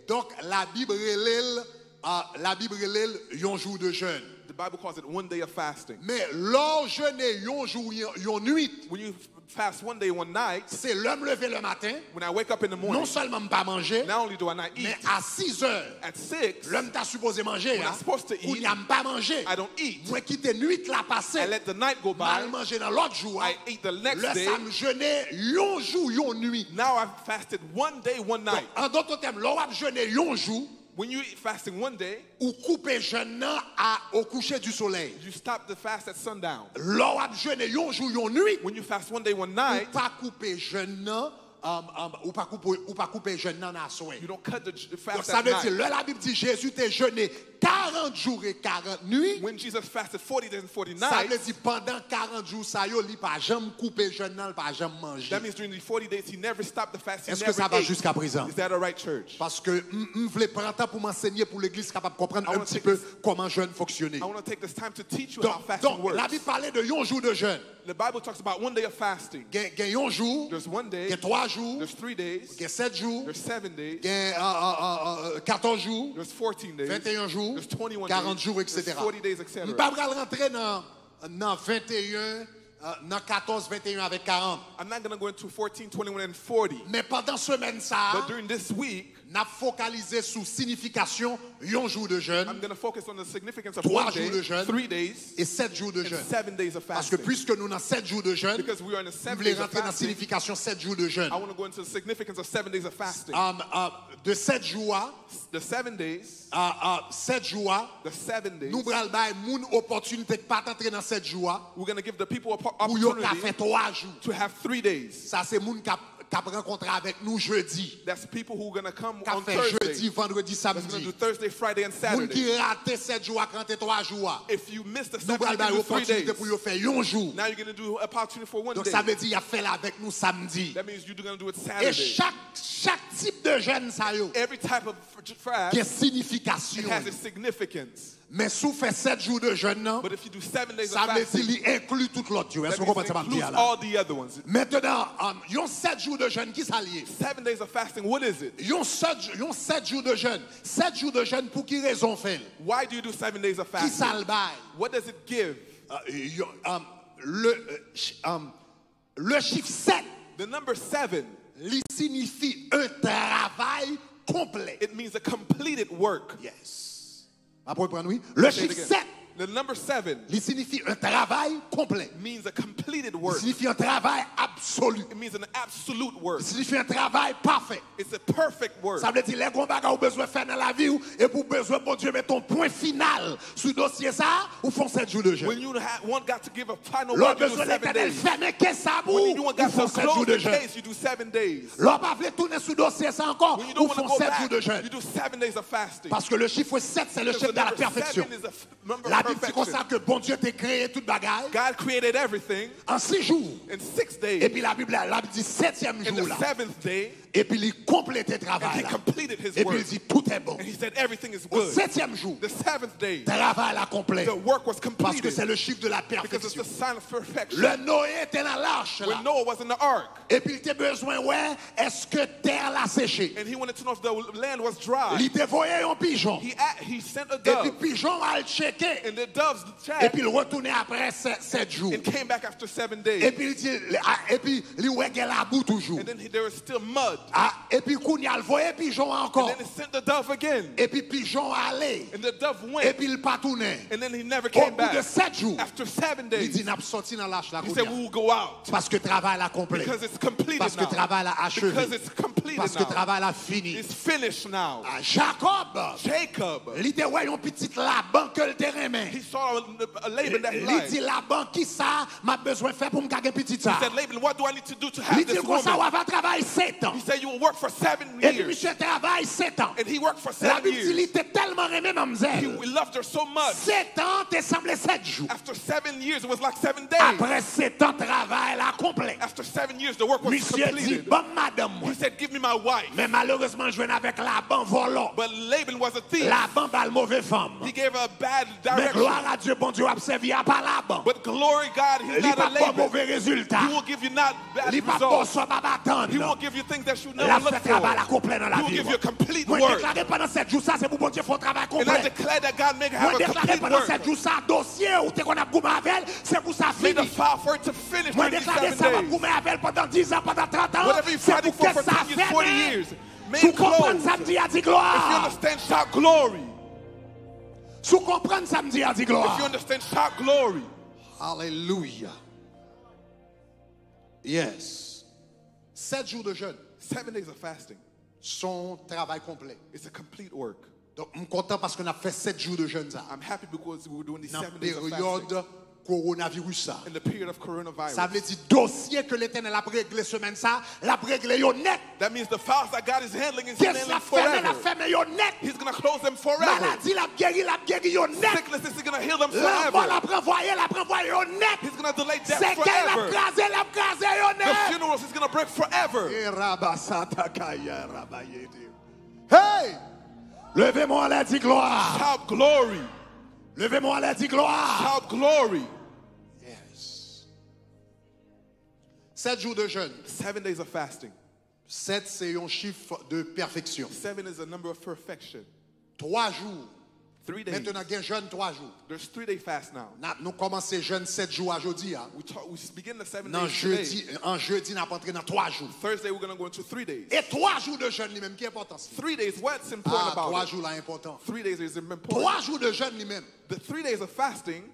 donk Labib rele l, uh, Labib rele l yon jou de jèn. The Bible calls it one day of fasting. Men lè w jene yon jou, yon, yon nwit, When you fast one day, one night, se lè m leve le maten, when I wake up in the non morning, sèlman m pa manje, not only do I not eat, men a sis è, at six, lè m ta sipoze manje when a, I'm supposed to eat, kounye a m pa manje. I don't eat. Mwen kite nwit la pase. I let the night go M al by. Manje nan lòt jou a. I eat the next Lè day. Sa m jene yon jou, yon nwit. Now I've fasted one day, one night. An dòt tèm, lè w ap jene yon jou, When you eat fasting one day, ou koupe jèn nan a, au coucher du soleil. You stop the fast at sundown. Lè w ap jene yon jou, yon nwit, When you fast one day, one ou night, pa koupe jèn nan, um, um, ou pa koupe, ou pa koupe jèn nan aswè. You don't cut the j- Donk fast sa at vle di, night. Lè Labib di Jezi te jene karant jou e karant nwit, When Jesus fasted forty days and forty sa vle nights, di pandan karant jou sa yo, li pa janm koupe jèn nan, li pa janm manje. That means during the forty days, he never stopped the fast. He Èske never sa va ate. Jiska prezan? Is that all right, church? Paske m, m vle pran tan pou m anseye pou legliz kapab konprann I un wanna petit take peu this- kòman jèn fonksyone. I want to take this time to teach you how Donk, fasting donk works. Labib pale de yon jou de jèn. The Bible talks about one day of fasting. Gen, gen yon jou, There's one day, gen twa jou, there's three days, gen sèt jou, there's seven days, gen uh, uh, uh, uh, katòz jou, there's fourteen days, venteyen jou, there's twenty-one karant days, jou, there's et cetera. forty days, M et cetera. pa pral rantre nan, nan venteyen, uh, nan katòz, venteyen avèk karant. I'm not going to go into fourteen, twenty-one, and forty. Men pandan semèn sa a, But during this week, n ap fokalize sou sinifikasyon yon jou de jèn, I'm going to focus on the significance of twa one jou de day, jèn three days, e sèt jou de and jèn. seven days of Paske fasting. Piske nou nan sèt jou de jèn, Because we are in the m seven vle days of rantre nan fasting, sinifikasyon sèt jou de jèn. I want to go into the significance of seven days of fasting. Um, uh, de sèt jou a, The seven days, uh, uh, sèt jou a, the seven days, nou pral bay moun opòtinite k pa t antre nan sèt jou a we're going to give the people a po- pou yo ka opportunity fè twa jou. To have three days. Sa se moun k ap, k ap rankontre avèk nou jedi, That's people who are going to come k ap on fè Thursday. Jedi, Vandredi, That's going to do Samdi. Thursday, Friday, and Moun ki Saturday. Rate sèt jou a, k rate twa jou a, If you miss the nou seven, pral you bay can do three opòtinite days. Pou yo fè yon jou. Now you're going to do an opportunity for one Donk day. Sa vle di y ap fè l avèk nou samdi. That means you're going to do it E Saturday. Chak, chak tip de jèn sa yo Every type of f- fast, gen it has sinifikasyon. its significance. Men si w fè sèt jou de jèn nan, But if you do seven days of sa vle di fasting, li enkli tout lòt yo. that Èske w means konprann it sa m di a includes la? All the other ones. Mentnan, um, yon sèt jou de jèn, ki sa l ye? Seven days of fasting, what is it? Yon sèt, yon sèt jou de jèn. Sèt jou de jèn, pou ki rezon w fè l? Why do you do seven days of Ki sa fasting? L bay? What does it give? Uh, yon, um, le, uh, ch- um, le chif sèt, The number seven, li sinifi un travay konplè. It means a completed work. Yes. M ap reprann, wi. Le Say it chif again. sèt, The number seven li sinifi un travay konplè. Means a completed Li work. Sinifi un travay absolu. It means an absolute work. Li sinifi un travay pafè. It's a perfect work. Sa vle di, lè gen yon bagay ou bezwen fè nan lavi w, epi w bezwen Bondye mete yon pwen final sou dosye sa a, ou fè yon sèt jou de jèn. When you ha- want God to give a final Lè w word, you do bezwen seven Letènèl days. Fèmen kes sa pou When ou, you want ou God fè yon to sèt jou close de the jèn. Case, you do seven days. Lè w pa vle tounen sou dosye sa ankò, When you ou don't fè want to yon go sèt jou back, de jèn. You do seven days of fasting. Paske le chiffre sept, c'est le Because chiffre the de la number perfection. Seven is a f- number La of Bible dit comme perfection. Ça que Bondye te kreye tout bagay God created everything en six jours. In six days. Epi la Bible, la Bible dit septième In jour the là. Seventh day, Epi li konplete and travay he la. Completed his Epi work. Li di tout est bon. And he said everything is Au good. Septième jour, The seventh day, travay la konplè. The work was completed. Paske c'est le chiffre de la Because it's perfection. The sign of perfection. Lè Noé te nan lach la, When Noah was in the ark, epi li te bezwen wè èske tè la seche. And he wanted to know if the land was dry. Li te voye yon pijon. He, a- he sent a Epi dove. Pijon al tcheke. And the doves Epi checked l retounen apre sè- sèt jou. And came back after seven days. Epi l di, a- epi li wè gen labou toujou. And then he, there was still mud. A, epi kounye a l voye pijon an And ankò. Then he sent the dove again. Epi pijon an ale. And the dove went. Epi l pa tounen. And then he never came Au bout de back. Sept jou, After seven li days, di n ap sòti nan lach la He said, kounye "We a. Will go out." Paske travay la konplè. Because it's completed Paske now. Travay la acheve. Because it's completed Paske now. Travay la fini. It's finished now. A, Jacob, Jacob, Li te wè yon pitit Laban ke l te renmen. He saw a Laban that he Li di, liked. Laban, ki sa m ap bezwen fè pou m ka gen pitit sa? He said, "Laban, what do I need to do to Li have di l this konsa, woman?" W a va travay sèt an. He said, You will work for seven years. Epi misye travay sèt an. And he worked for seven years. Labib di li te tèlman renmen manmzèl. He loved her so much. Sèt an te sanble sèt jou. After seven years, it was like seven days. Apre sèt an travay la konplè. After seven years, the work was completed. Misye di, "Ban m madanm mwen." He said, "Give me my wife." Men malerezman, l jwenn avèk Laban vòlò. But Laban was a thief. Laban ba l move fanm. He gave her a bad direction. Men glwa a Dye, Bondye w ap sèvi a pa Laban. But glory God, he's not a Laban. Li p ap ba w move rezilta. He will give you not bad results. Li p ap ba w sa w pa t atann. He won't give you things that you never look for. L ap fè travay la konplè nan lavi w. He will give you a complete work. Mwen deklare pandan sèt jou sa, se pou Bondye fè yon travay konplè. And I declare that God may have a complete work. Mwen deklare pandan sèt jou sa, dosye ou te konn ap goumen avè l, se pou sa fini. May the fire for it to finish during these seven days. Mwen deklare sa w ap goumen avè l pandan diz an, pandan trant an, se pou kèt sa fèmen. Whatever you're fighting for, for ten years, forty years, may it close. Si w konprann sa m di a, di glwa. If you understand, shout glory. Si w konprann sa m di a, di glwa. If you understand, shout glory. Hallelujah. Yes. Sèt jou de jèn. Seven days of fasting. Se yon travay konplè. It's a complete work. Donk, m kontan paske n ap fè sèt jou de jèn sa. I'm happy because we're doing these seven days of fasting. Nan peryòd kowonaviris sa. In the period of coronavirus. Sa vle di dosye ke Letènèl ap regle semèn sa, l ap regle yo nèt. That means the files that God is handling, is handling forever. Kès l ap fèmen, l ap fèmen yo nèt. He's gonna close them forever. Maladi l ap geri, l ap geri yo nèt. Sicknesses, he's gonna heal them forever. Lanmò l ap ranvwaye, l ap ranvwaye yo nèt. He's gonna delay death forever. Sèkèy l ap kraze, l ap kraze yo nèt. The funerals, he's gonna break forever. E rabasata kaya rabayede. Hey! Leve men w anlè, di glwa. Shout glory. Leve men w anlè, di glwa. Shout glory. Yes. Sèt jou de jèn. Seven days of fasting. Sèt se yon chif de pèfeksyon. Seven is a number of perfection. Twa jou. Three days. Mentnan gen jèn twa jou. There's three day fast now. N ap, nou kòmanse jèn sèt jou a jodi a. We talk, we begin the seven days today. Nan jedi, an jedi, n ap antre nan twa jou. Thursday, we're gonna go into three days. E twa jou de jèn li menm, ki enpòtans li? Three days, what's important about it? Ah, twa jou la enpòtan. Three days is important. Twa jou de jèn li menm. The three days of fasting.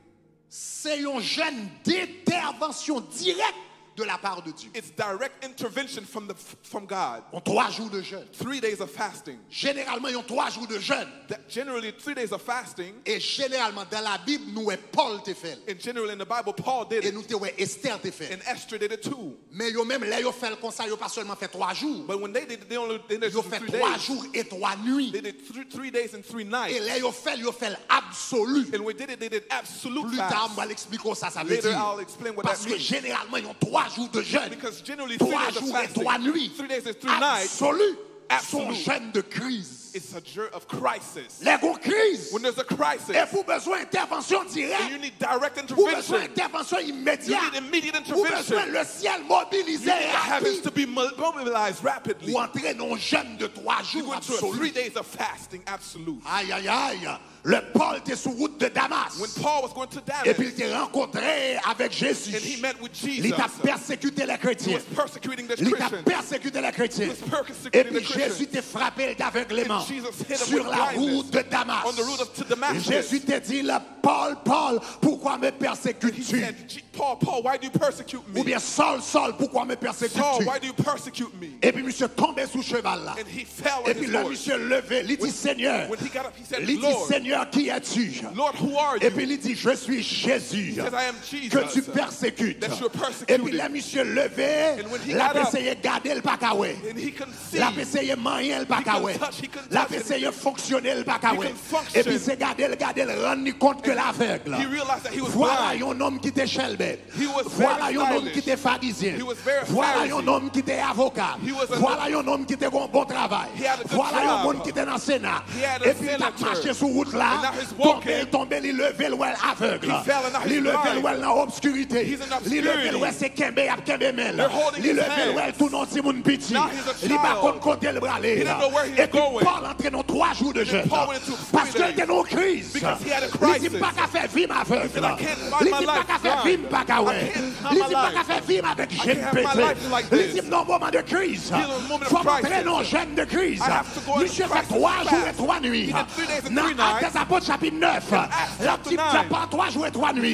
Se yon jèn dentèvansyon dirèk de la part de Dieu. It's direct intervention from the, from God. Yon twa jou de jèn. Three days of fasting. Jeneralman, yon twa jou de jèn. That generally, three days of fasting. E jeneralman, dan Labib, nou wè Pòl te fè l. And generally in the Bible, Paul did it. E nou te wè Esther te fè l. And Esther did it too. Men yo menm, lè yo fè l konsa, yo pa sèlman fè twa jou. But when they did it, they only, they did it for three days. Yo fè twa jou e twa nwi. They did three, three days and three nights. E lè yo fè l, yo fè l absoli. And when they did it, they did absolute fast. Pli ta, m pral eksplike w sa sa vle di. Later, I'll explain what that means. Paske jeneralman, yon twa jou de jèn. Because generally, three days of fasting, three days and three nights. Twa jou e twa nwi. Absoli. Absolute. Se yon jèn de kriz. It's a year of crisis. Lè gon kriz, when there's a crisis, epi w bezwen entèvansyon dirèk, and you need direct intervention, ou bezwen entèvansyon imedya, you need immediate intervention, ou bezwen le syèl mobilize rapid, you need the heavens to be mo-, mobilized rapidly, ou antre nan yon jèn de twa jou absoli. You go into a three days of fasting absolute. Ayayay. Lè Pòl te sou wout de Damas, when Paul was going to Damas, epi l te rankontre avèk Jezi, and he met with Jesus, li t ap pèsekite lè kretyen. He was persecuting the Christians. Li t ap pèsekite lè kretyen. He was persecuting the Christians. Epi Jezi te frape l davègleman sur la route de Damas. And Jesus hit him with blindness on the road of, to Damascus. Jezi te di l, "Paul, Paul, pourquoi me persécutes-tu?" And he said, "Je-, Paul, Paul, why do you persecute me?" Oubyen, "Saul, Saul, pourquoi me persécutes-tu?" Saul, why do you persecute me? Epi misye tonbe sou cheval la. And he fell on his horse. Epi lè misye leve, li di, "Senyè," when, when he got up, he said, "Lord," li di, "Senyè, qui es-tu?" "Lord, who are you?" Epi li di, "Je suis Jésus, he says, "I am Jesus, que tu persécutes." That you're persecuting." Epi lè misye leve, and when he got up, l ap eseye gade, l pa ka wè. And he couldn't see. L ap eseye manyen, l pa ka wè. He couldn't touch, he couldn't touch anything. L ap eseye fonksyone, l pa ka wè. He couldn't function. Epi se gade l, gade l, rann li kont ke l avèg. And he realized that he was blind. Vwala yon nonm ki te chèlbè. He was very stylish. Vwala yon nonm ki te farizyen. He was very Pharisee. Vwala yon nonm ki te avoka. He was a Vwala yon nonm ki te gen yon bon travay. He had a good job. Vwala yon moun ki te nan Sena. He had a senator. Epi l t ap mache sou wout la, tonbe, l tonbe, li leve, l wè l avèg. And now he's walking. He fell and now he's blind. Li leve, l wè l nan obskirite. He's in obscurity. Li leve, l wè se kenbe y ap kenbe men l. They're holding his hands. Li leve, l wè l tounen yon timoun piti. Now he's a child. Li pa konn kote l prale la. He didn't know where he was going. Epi Pòl antre nan twa jou de jèn. And Paul went into three days. Paske l te nan yon kriz. Because he had a crisis. Li di, "M pa ka fè vi m avèg." He said, "I can't, my, my life is blind. Li di, "M pa ka fè vi m pa ka wè." I can't have my life like this." Li di, "M pa ka fè vi m avèk jèn petrèl." Li di, "M nan yon moman de kriz. He's in a moment of crisis. Fò m antre nan yon jèn de kriz." I have to go into crisis fast. Misye fè twa jou e twa nwi. He did three days and three nights. Nan Actes des Apôtres, chapit nèf, l ap di, "Pandan twa jou e twa nwi,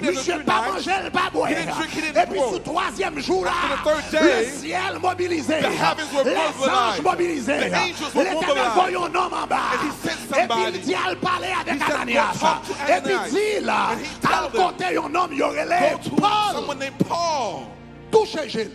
misye pa manje, l pa bwè." He didn't eat, he didn't drink, he didn't grow. Epi sou twazyèm jou la, after the third day, le ciel mobilisé. The heavens were mobilized. Lèzanj mobilize. The angels were mobilized. Letènèl voye yon nonm anba. And he sent somebody. Epi l di, "Al pale avèk Ananyas." He said, "Go talk to Ananias." Epi di l, "Al kote yon nonm yo rele Pòl." And he tell them, "Go to someone named Paul." Touche je l.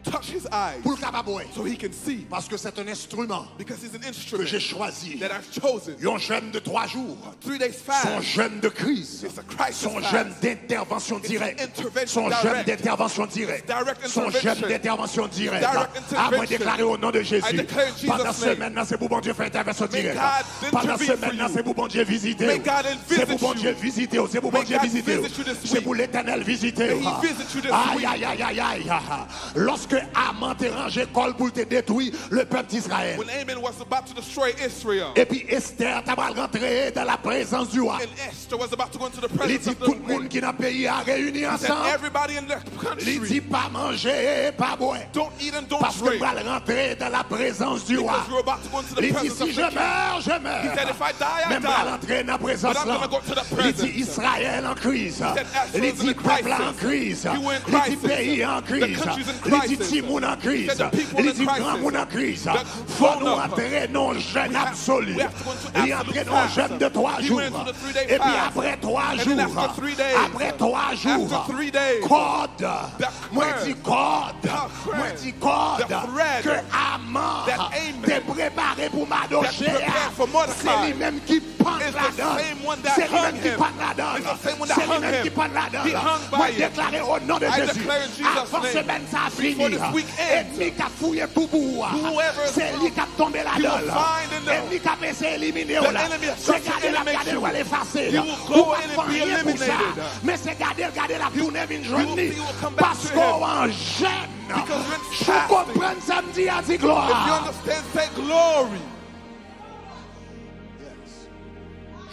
Touch his eyes. Pou l kapab wè. So he can see. Parce que c'est un instrument. Because he's an instrument. Que j'ai choisi. That I've chosen. Yon jèn de twa jou. Three days fast. C'est un jeûne de crise. It's a crisis fast. C'est un jeûne d'intervention directe. It's an intervention direct. C'est un jeûne d'intervention directe. It's direct intervention. C'est un jeûne d'intervention directe. Direct intervention. Ah, mwen deklare au nom de Jésus. I declare in Jesus' name. Pandan semèn nan, se pou Bondye fè entèvansyon dirèk. May God intervene for you. Pandan semèn nan, se pou Bondye vizite w. May God visit you. Se pou Bondye vizite w. Se pou Bondye vizite w. May God visit you this week. Se pou Letènèl vizite w. May he visit you this week. Ay, ay, ay, ay, ay. Lòske Aman te ranje kò l pou l te detwi le pèp d'Israël. When Haman was about to destroy Israel. Epi Esther ta pral rantre dans la présence du roi. And Esther was about to go into the presence of the king. Li di, tout moun ki nan peyi a reyini ansanm. He said, everybody in the country. Li di, pa manje, pa bwè. Don't eat and don't drink. Paske m pral rantre dans la présence du roi. Because you're about to go into the presence of the king. Li di, si je meurs, je meurs. He said, if I die, I die. Men m pral antre nan prezans lan. But I'm gonna go to the presence. Li di, Izrayèl an kriz. He said, Israel is in a crisis. Li di, pèp la an kriz. You were in crisis. Li di, peyi a an kriz. The country's in crisis. Li di, timoun an kriz. He said, the people in crisis. Li di, granmoun an kriz. The grown up. Fò nou antre nan yon jèn absoli. We have to go into absolute fast. Li antre nan yon jèn de twa jou. He went into the three-day fast. Epi apre twa jou, and then after three days, apre twa jou, after three days, kòd, the Mwen di kòd, mwen di kòd ke Aman te prepare pou Madoche a, se li menm ki pann ladan l. Se li menm ki pann ladan l. Se li menm ki pann ladan l. Mwen deklare o non de Jezi, avan semèn sa a fini, ènmi k ap fouye twou pou ou a, se li k ap tonbe ladan l. Ènmi k ap eseye elimine w la, se gade l ap gade l pou l efase l. Ou p ap fè anyen pou sa. Men se gade l, gade l ap tounen vin jwenn li. Paske w an jèn. Si w konprann sa m di a, di glwa. If you understand, say glory. Yes.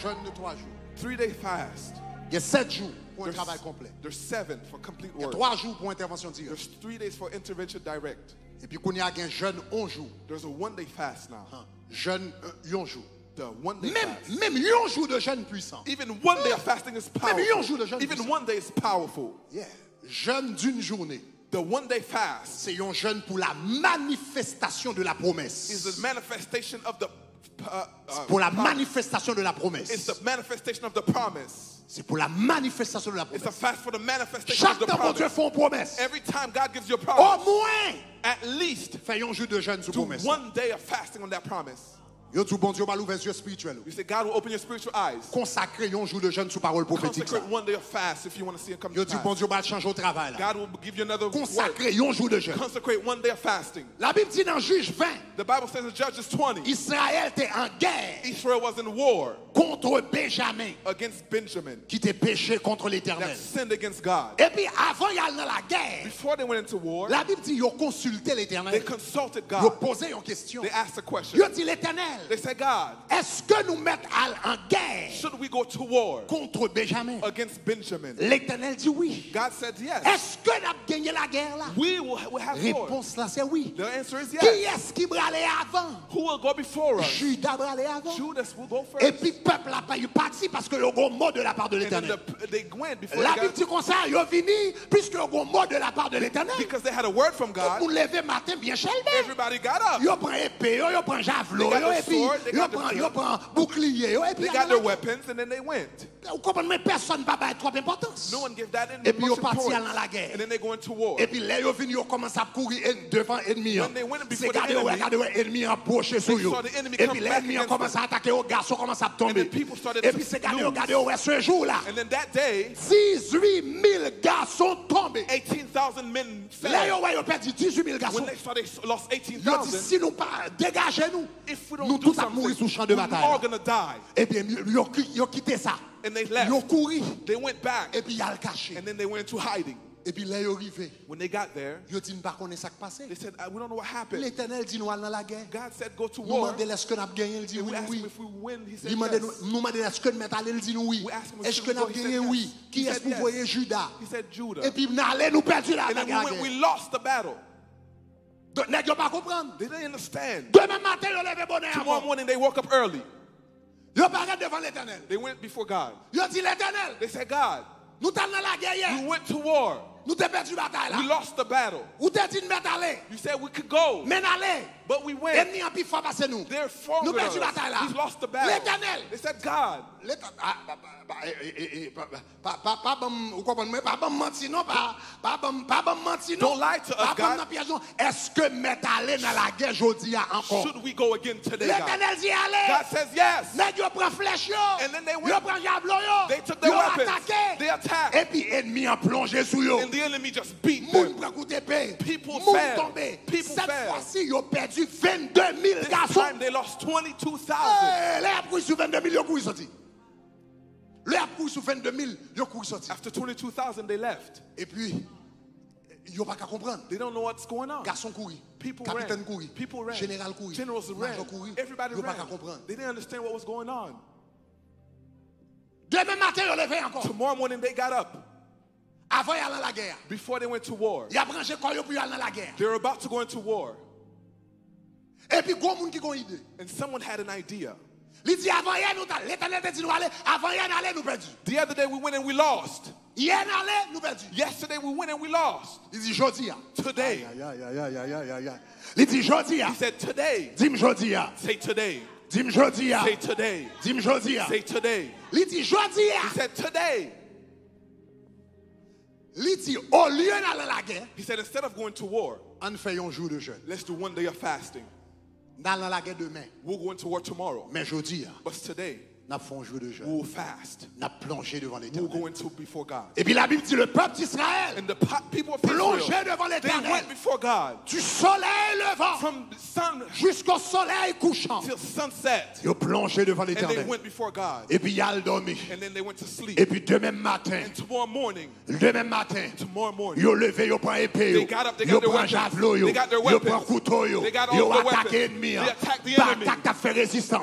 Jèn de twa jou. Three-day fast. Gen sèt jou pou yon travay konplè. There's seven for complete work. Gen twa jou pou entèvansyon dirèk. There's three days for intervention direct. Epi kounye a gen jèn yon jou. There's a one-day fast now. Jèn, euh, yon jou. The one-day fast. Menm, menm yon jou de jèn pwisan. Even one day of fasting is powerful. Menm yon jou de jèn pwisan. Even one day is powerful. Yeah. Jeûne d'une journée. The one-day fast. Se yon jèn pou la manifestation de la promesse. Is the manifestation of the, uh, uh, prom-, pou la manifestation de la promesse. It's the manifestation of the promise. Se pou la manifestasyon de la pwomès. It's a fast for the manifestation of the promise. Chak tan Bondye fè yon pwomès, every time God gives you a promise, omwen, at least, fè yon jou de jèn sou pwomès la. Do one day of fasting on that promise. Yo di w Bondye pral ouvè zye espirityèl ou. You say God will open your spiritual eyes. Konsakre yon jou de jèn sou pawòl pwofetik sa. Consecrate one day of fast if you wanna see it come to pass. Yo di w Bondye pral chanje w travay la. God will give you another work. Konsakre yon jou de jèn. Consecrate one day of fasting. Labib di nan Jij ven, the Bible says in Judges twenty, Izrayèl te an gè, Israel was in war, kont Benjamen, against Benjamin, ki te peche kont Letènèl. That sinned against God. Epi avan y al nan lagè, before they went into war, Labib di yo konsilte Letènèl. They consulted God. Yo poze yon kesyon. They asked a question. Yo di Letènèl, they said, God, èske nou mèt al an gè, should we go to war, kont Benjamen, against Benjamin? Letènèl di wi. God said yes. Èske n ap genyen lagè la? We will, will have war. Repons la se wi. The answer is yes. Kiyès ki prale avan? Who will go before us? Jida prale avan. Judas will go first. Epi pèp la pa, pati paske yo gen yon mo de la part de Letènèl. And then the, they went before they got. Labib di konsa, yo vini, piske yo gen yon mo de la part de Letènèl. Because they had a word from God. Tout moun leve maten byen chelbe. Everybody got up. Yo pran epe yo, yo pran javlo yo, epi yo pran, yo pran boukliye yo, epi y al nan lagè. They got their weapons and then they went. Ou konprann mwen, pèsonn pa bay twòp enpòtans. No one give that enemy much importance. Epi yo pati al nan lagè. And then they go into war. Epi lè yo vini, yo kòmanse ap kouri en-, devan ènmi an. When they went before the enemy, se gade yo wè, gade yo wè ènmi an pwoche sou yo. They saw the enemy come back against them. Epi lè ènmi an kòmanse atake yo, gason kòmanse ap tonbe. And then people started to lose. Epi se gade yo, gade yo wè se jou la. And then that day, dizui mil gason tonbe. Eighteen thousand men fell. Lè yo wè yo pèdi dizui mil gason, when they saw they s-, lost eighteen thousand, yo di, si nou pa degaje nou, if we don't do something, nou tout ap mouri sou chan de batay la. We all gonna die. Ebyen, yo, yo ki-, yo kite sa. And they left. Yo kouri. They went back. Epi y al kache. And then they went into hiding. Epi lè yo rive, when they got there, yo di, n pa konnen sa k pase. They said, "Uh, we don't know what happened." Letènèl di nou al nan lagè. God said, "Go to war." Nou mande l èske n ap genyen, l di nou wi. And we asked him if we win. He said, "Yes." Li mande nou, nou mande l èske n mèt ale, l di nou wi. We asked him, "Should we go?" He said, "Yes." Èske n ap genyen? Wi. Kiyès pou voye? He said, "Yes." Juda. He said, "Judah." Epi n ale, nou pèdi la, lagè. And then we went, we lost the battle. Donk, nèg yo pa konprann. They didn't understand. Demen maten, yo leve bonè ankò. Tomorrow morning, they woke up early. Yo parèt devan Letènèl. They went before God. Yo di, Letènèl, they said, "God, Nou t al nan lagè yè. We went to war. Nou te pèdi batay la. We lost the battle. Ou te di n mèt ale. You said we could go. Men n ale. But we went. Ènmi an pi fò pase nou. They're stronger than us. Nou pèdi batay la. We lost the battle. Letènèl. They said, God. Letènèl. Ah, pa, pa, pa, eh, eh, eh, eh, pa, pa, pa, pa, pa ban m, ou konprann mwen, pa ban m manti non, pa, pa ban m, pa ban m manti non. Don't lie to us, God. Pa pran m nan pyèj non. Èske mèt ale nan lagè jodi a ankò? Should we go again today, God? Letènèl di ale. God says yes. Nèg yo pran flèch yo. And then they went. Yo pran javlo yo. They took their weapons. Yo atake. They attacked. Epi ènmi an plonje sou yo. And the enemy just beat them. Moun pran kout epe. People fell. Moun tonbe. People fell. Sèt fwa si yo pèdi vennde mil gason. This time they lost twenty-two thousand. Hey, lè y ap kouri sou vennde mil, yo kouri soti. Lè y ap kouri sou vennde mil, yo kouri soti. After twenty-two thousand, they left. Epi, yo pa ka konprann. They don't know what's going on. Gason kouri. People ran. Kapitèn kouri. People ran. Jeneral kouri. Generals ran. Majò kouri. Everybody ran. Yo pa ka konprann. They didn't understand what was going on. Demen maten, yo leve ankò. Tomorrow morning, they got up. Avan y al nan lagè a. Before they went to war. Y ap ranje kò yo pou y al nan lagè a. They were about to go into war. Epi, gon moun ki gon ide. And someone had an idea. Li di, "Avan yè nou t al, Letènèl te di nou ale, avan yè n ale, nou pèdi." The other day we went and we lost. Yè n ale, nou pèdi. Yesterday we went and we lost. Li di, "Jodi a." Today. Ay, ay, ay. Li di, "Jodi a." He said, "Today." Di m, "Jodi a." Say, "Today." Di m, "Jodi a." Say, "Today." Di m, "Jodi a." Say, "Today." Li di, "Jodi a." He said, "Today." Li di, "Olye n al nan lagè, He said, "Instead of going to war, ann fè yon jou de jèn. Let's do one day of fasting. N al nan lagè demen. We'll go into war tomorrow. Men jodi a, But today, n ap fè yon jou de jèn. We'll fast. N ap plonje devan Letènèl." We'll go into before God. Epi Labib di, le pèp d'Israyèl And the po- people of Israel, plonje devan Letènèl. They went before God. Du soleil levant From the sun jusqu'au soleil couchant. Till sunset. Yo plonje devan Letènèl. And they went before God. Epi y al dòmi. And then they went to sleep. Epi demen maten, And tomorrow morning, Demen maten, yo leve, yo pran epe yo, yo pran javlo yo, yo pran kouto yo, yo atake ènmi an. Bakak k ap fè rezistans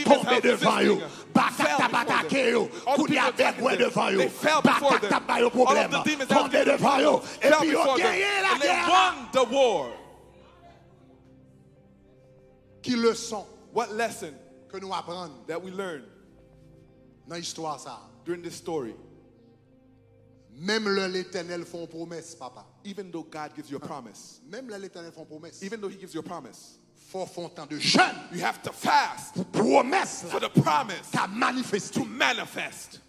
tonbe devan yo. Bakak k ap atake yo, kounye a bègwè devan yo. Bakak k ap ba yo pwoblèm tonbe devan yo. Epi yo genyen lagè a. Ki leson ke nou aprann nan istwa sa a? Menm lè Letènèl fè yon pwomès, papa. Even though God gives you a promise. Menm lè Letènèl fè yon pwomès. Even though he gives you a promise. Fò w fè yon tan de jèn. You have to fast pou pwomès la ka manifeste. For the promise to manifest.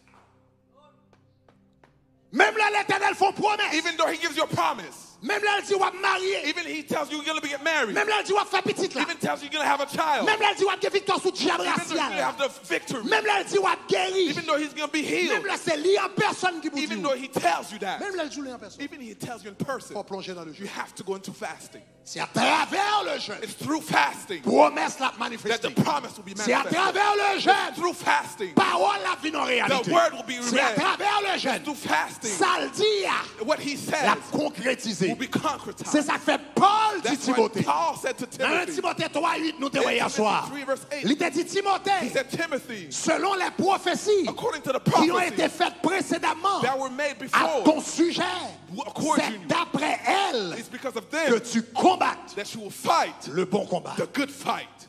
Menm lè Letènèl fè yon pwomès. Even though he gives you a promise. Menm lè l di w ap marye. Even he tells you you're gonna be get married. Menm lè l di w ap fè pitit la. Even tells you you're gonna have a child. Menm lè l di w ap gen viktwa sou dyab rasyal. Even though you're gonna have the victory. Menm lè l di w ap geri. Even though he's gonna be healed. Menm lè se li an pèsòn ki pou di w. Even though he tells you that. Menm lè l di w li an pèsòn. Even he tells you in person. Fò w plonje nan le jèn. You have to go into fasting. Se atravè le jèn. It's through fasting. Pwomès la ap manifeste. That the promise will be manifested. Se atravè le jèn. It's through fasting. Pawòl la ap vin an reyalite. The word will be read. Se atravè le jèn. It's through fasting. Sa l di a, what he says, l ap konkretize. Will be concretized. Se sa k fè Pòl di Timote. That's why Paul said to Timothy, nan en Timote twa uit, nou te wè yè swa, in Timothy three verse eight, li te di Timote, he said, Timothy, selon les prophéties, according to the prophecies, qui ont été faites précédemment, that were made before, à ton sujet, c'est d'après elles, it's because of them, que tu combattes, that you will fight, le bon combat. The good fight.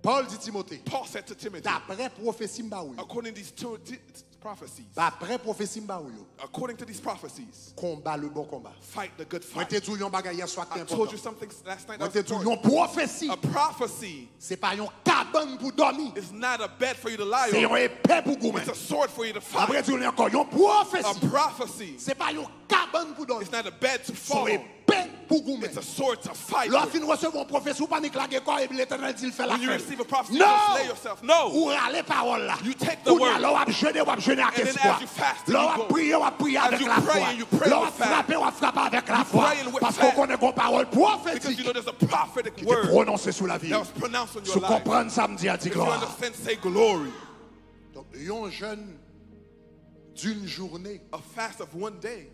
Pòl di Timote, Paul said to Timothy, daprè pwofesi m ba ou yo, according to these two, t- prophecies, daprè pwofesi m ba ou yo, according to these prophecies, konba le bon konba. Fight the good fight. Mwen te di w yon bagay yè swa ki enpòtan. I told you something last night that was important. Mwen te di w yon pwofesi, a prophecy, se pa yon kabann pou dòmi. It's not a bed for you to lie on. Se yon epe pou goumen. It's a sword for you to fight. Mwen ap redi w li ankò, yon pwofesi, a prophecy, se pa yon kabann pou dòmi. It's not a bed to fall on. Se yon epe pou goumen. It's a sword to fight with. Lè w fin resevwa yon pwofesi, ou pa nik lage kò w epi Letènèl di l fè l ap fè l. When you receive a prophecy, you just lay yourself. No. Ou rale pawòl la. You take the word. Kounye a, lè w ap jene, w ap jene ak espwa. And then as you fast, you go. Lè w ap priye, w ap priye avèk lafwa. As you pray and you pray with faith. Lè w ap frape, w ap frape avèk lafwa. You pray and with faith. Paske w konnen gen yon pawòl pwofetik ki te pwononse sou lavi w. Because you know there's a prophetic word that was pronounced on your life. Si w konprann sa m di a, di glwa. If you understand, say glory. Donk, yon jèn d'une journée, a fast of one day,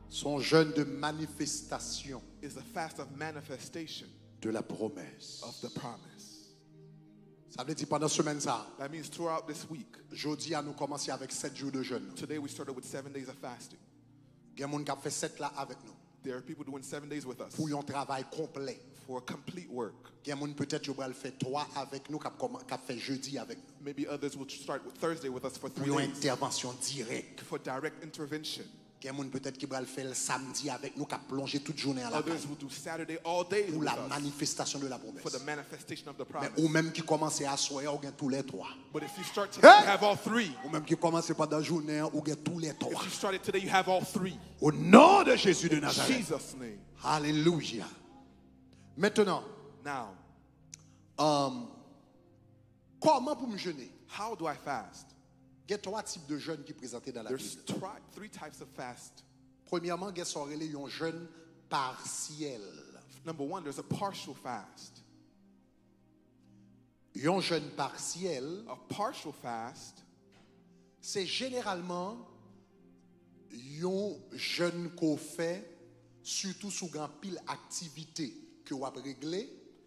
se yon jèn de manifestasyon, is a fast of manifestation, de la promesse, of the promise. Sa vle di pandan semèn sa a, that means throughout this week, jodi a nou kòmanse avèk sèt jou de jèn. Today we started with seven days of fasting. Gen moun k ap fè sèt la avèk nou. There are people doing seven days with us. Pou yon travay konplè. for a complete work. Gen moun petèt yo pral fè twa avèk nou k ap kòman- k ap fè jedi avèk nou. Maybe others will start with Thursday with us for Pou three yon days entèvansyon dirèk. For direct intervention. Gen moun petèt ki pral fè l samdi avèk nou k ap plonje tout jounen an lakay. Others will do Saturday all day Pou with la us manifestasyon de la promesse. For the manifestation of the Men promise. Ou menm ki kòmanse aswè a, ou gen tou lè twa. But if you start today, Hey! You have all three. Ou menm ki kòmanse pandan jounen an, ou gen tou lè twa. If you started today, you have all three. Au nom de Jésus de In Nazareth. Jesus' name. Alelouya. Mentnan, Now, um, kòman pou m jene? How do I fast? Gen twa tip de jèn ki prezante nan la There's Bib. tri- three types of fast. Premyèman, gen sa w rele yon jèn pasyèl. Number one, there's a partial fast. Yon jèn pasyèl, A partial fast se jeneralman yon jèn ke w fè, sitou si w gen anpil aktivite ke w ap regle,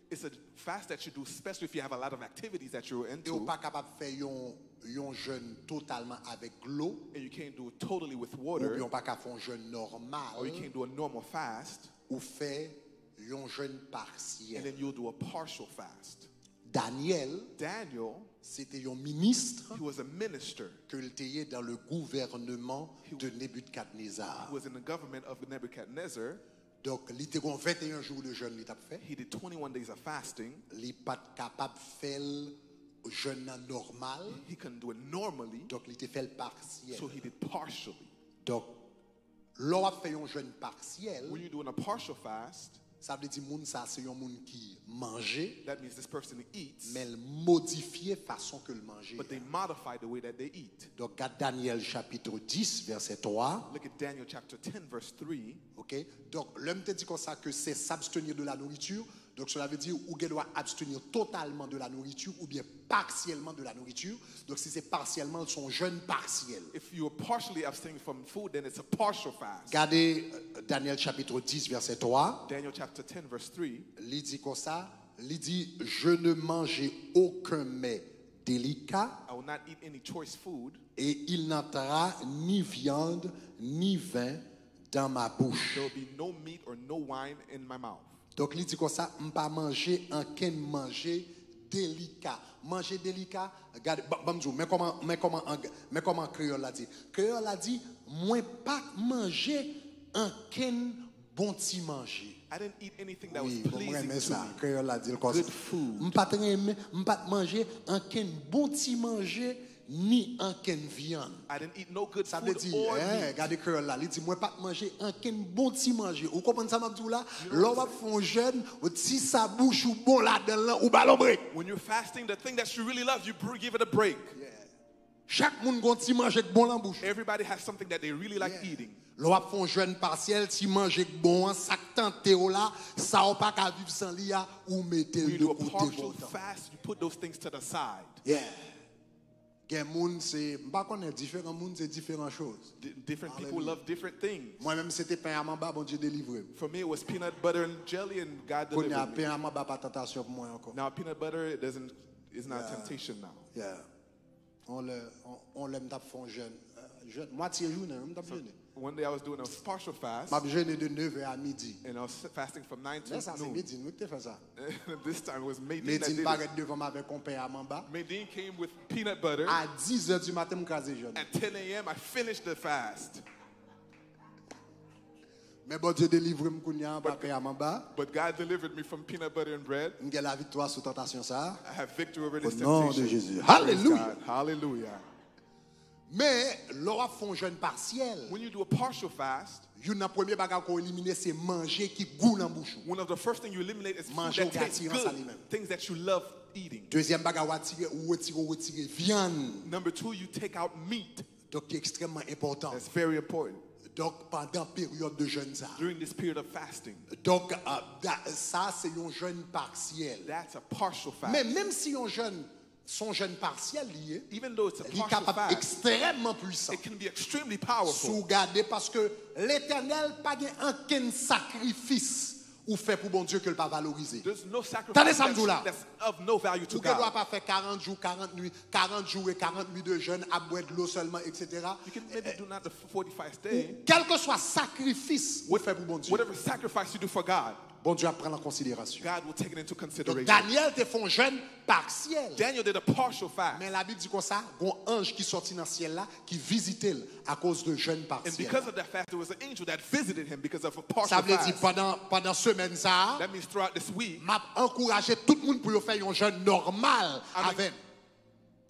is a fast that you do, especially if you have a lot of activities that you're e w into, pa kapab fè yon, yon jèn totalman avèk dlo, and you can't do it totally with oubyen water, w pa ka fè yon jèn nòmal, or you can't do a normal fast, ou fè yon jèn and pasyèl. Then you'll do a partial fast. Daniel, Daniel, se te yon minis he was a minister ke l te ye dans le gouvernement de Nebukadnezar. Who was in the government of Nebuchadnezzar. Donk, li te gon venteyen jou de jèn li t ap fè. He did twenty-one days of fasting. Li pa t kapab fè l jèn nan nòmal. He couldn't do it normally, Donk, li te fè l pasyèl. So he did partially. Donk, lè w ap fè yon jèn pasyèl, When you're doing a partial fast, sa vle di moun sa se yon moun ki manje, that means this person eats, men l modifye fason ke l manje. But they modify the way that they eat. Donk, gad Daniel chapitre dix, verset trois. Look at Daniel chapter ten, verse three. Ok? Donk, lè m te di konsa ke se s'abstenir de la nourriture, donk cela veut dire ou gen dwa abstenir totalement de la nourriture ou bien partiellement de la nourriture. Donk, si se pasyèlman, se yon jèn pasyèl. If you are partially abstaining from food, then it's a partial fast. Gade euh, Daniel chapitre dix, verset trois. Daniel chapter ten, verse three. Li di konsa, li di, je ne mangerai aucun mets délicat, I will not eat any choice food. Et il n'entra ni viande ni vin dans ma bouche. There will be no meat or no wine in my mouth. Donk, li di konsa, m pa manje ankenn manje delika. Manje delika, gade, ban ban m di w, men kòman, men kòman, an- men kòman kreyòl la di. Kreyòl la di, mwen pa t manje ankenn bon ti manje. I didn't eat anything that was Wi, bon, mwen pleasing renmen to sa. Me. Kreyòl la di l konsa. Good food. M pa t renmen, m pa t manje ankenn bon ti manje, ni ankenn vyann. I didn't eat no good Sa vle food di, or eh, meat. Gade kreyòl la, li di, mwen pa t manje ankenn bon ti manje. Ou konprann sa m ap di w la? Lè w ap fè yon jèn, ti sa bouch ou bon ladan l lan, ou ba l yon break. When you're fasting, the thing that you really love, you br- give it a break. Chak moun gon ti manje k bon lan bouch. Everybody has something that they really like eating. Lè w ap fè yon jèn pasyèl, ti manje k bon an, sa k tante w la, sa w pa ka viv san li a, ou mete When l you de do a kote partial bontan. Fast, you put those things to the side. Yeah. Gen moun se, m pa konnen, diferan moun se diferan choz. D- different people Hallelujah. Love different things. Mwen menm se te pen a manba, Bondye delivre m. For me, it was peanut butter and jelly, and God Kounye a delivered me. Pen a manba pa tantasyon pou mwen ankò. Now, peanut butter doesn't is not Yeah. Temptation now. Yeah. On lè, on, on lè m t ap fè yon jèn, euh, jèn, mwatye jounen, wi, m t ap jene. One day I was doing a partial fast, M ap jene de neuf heures à midi. And I was fasting from nine to Men sa se noon. Medin wi k te fè sa. And this time it was Medin that Medin did it. Parèt devan m avèk yon pen a manba. Medin came with peanut butter. A dix heures du matin, m kraze jèn. At ten a m, I finished the fast. Men Bondye delivre m kounye a anba pen a manba. But God delivered me from peanut butter and bread. M gen laviktwa sou tantasyon sa a. I have victory over Au this nom de temptation. Jésus. Praise Hallelujah. God. Hallelujah. Men lè w ap fè yon jèn pasyèl, When you do a partial fast, youn nan premye bagay ke w elimine se manje ki gou nan bouch ou. One of the first things you eliminate is food Manje that ou gen tastes atirans a li Good, menm. Things that you love eating. Dezyèm bagay w atire, ou retire, ou retire vyann. Number two, you take out meat. Donk, ki ekstrèmman enpòtan. That's very important. Donk, pandan peryòd de jèn sa. During this period of fasting. Donk, euh, da- sa se yon jèn pasyèl. That's a partial fast. Men menm si yon jèn, se yon jèn pasyèl li ye, Even though it's a li partial kapab fast, ekstrèmman pwisan. It can be extremely Si powerful. w gade, paske Letènèl pa gen ankenn sakrifis ou fè pou Bondye ke l pa valorize. There's no sacrifice Tande sa m di w la. That's, that's of no value to Ou gen dwa God. Pa fè karant jou, karant nwi, karant jou e karant nwi de jèn, ap bwè dlo sèlman, et cetera. You can maybe do not the forty-five day. Kèlkeswa sakrifis ou fè pou Bondye, Whatever sacrifice you do for God, Bondye ap pran l an konsiderasyon. God will take it into Donk, consideration. Daniel te fè yon jèn pasyèl. Daniel did a partial fast. Men Labib di konsa, gon anj ki sòti nan syèl la, ki vizite l akoz de jèn And pasyèl. because of that fast, there was an angel that visited him because of a Sa partial vle di, fast. Pandan, pandan semèn sa a, That means throughout this week, m ap ankouraje tout moun pou yo fè yon jèn nòmal I'm, avè m.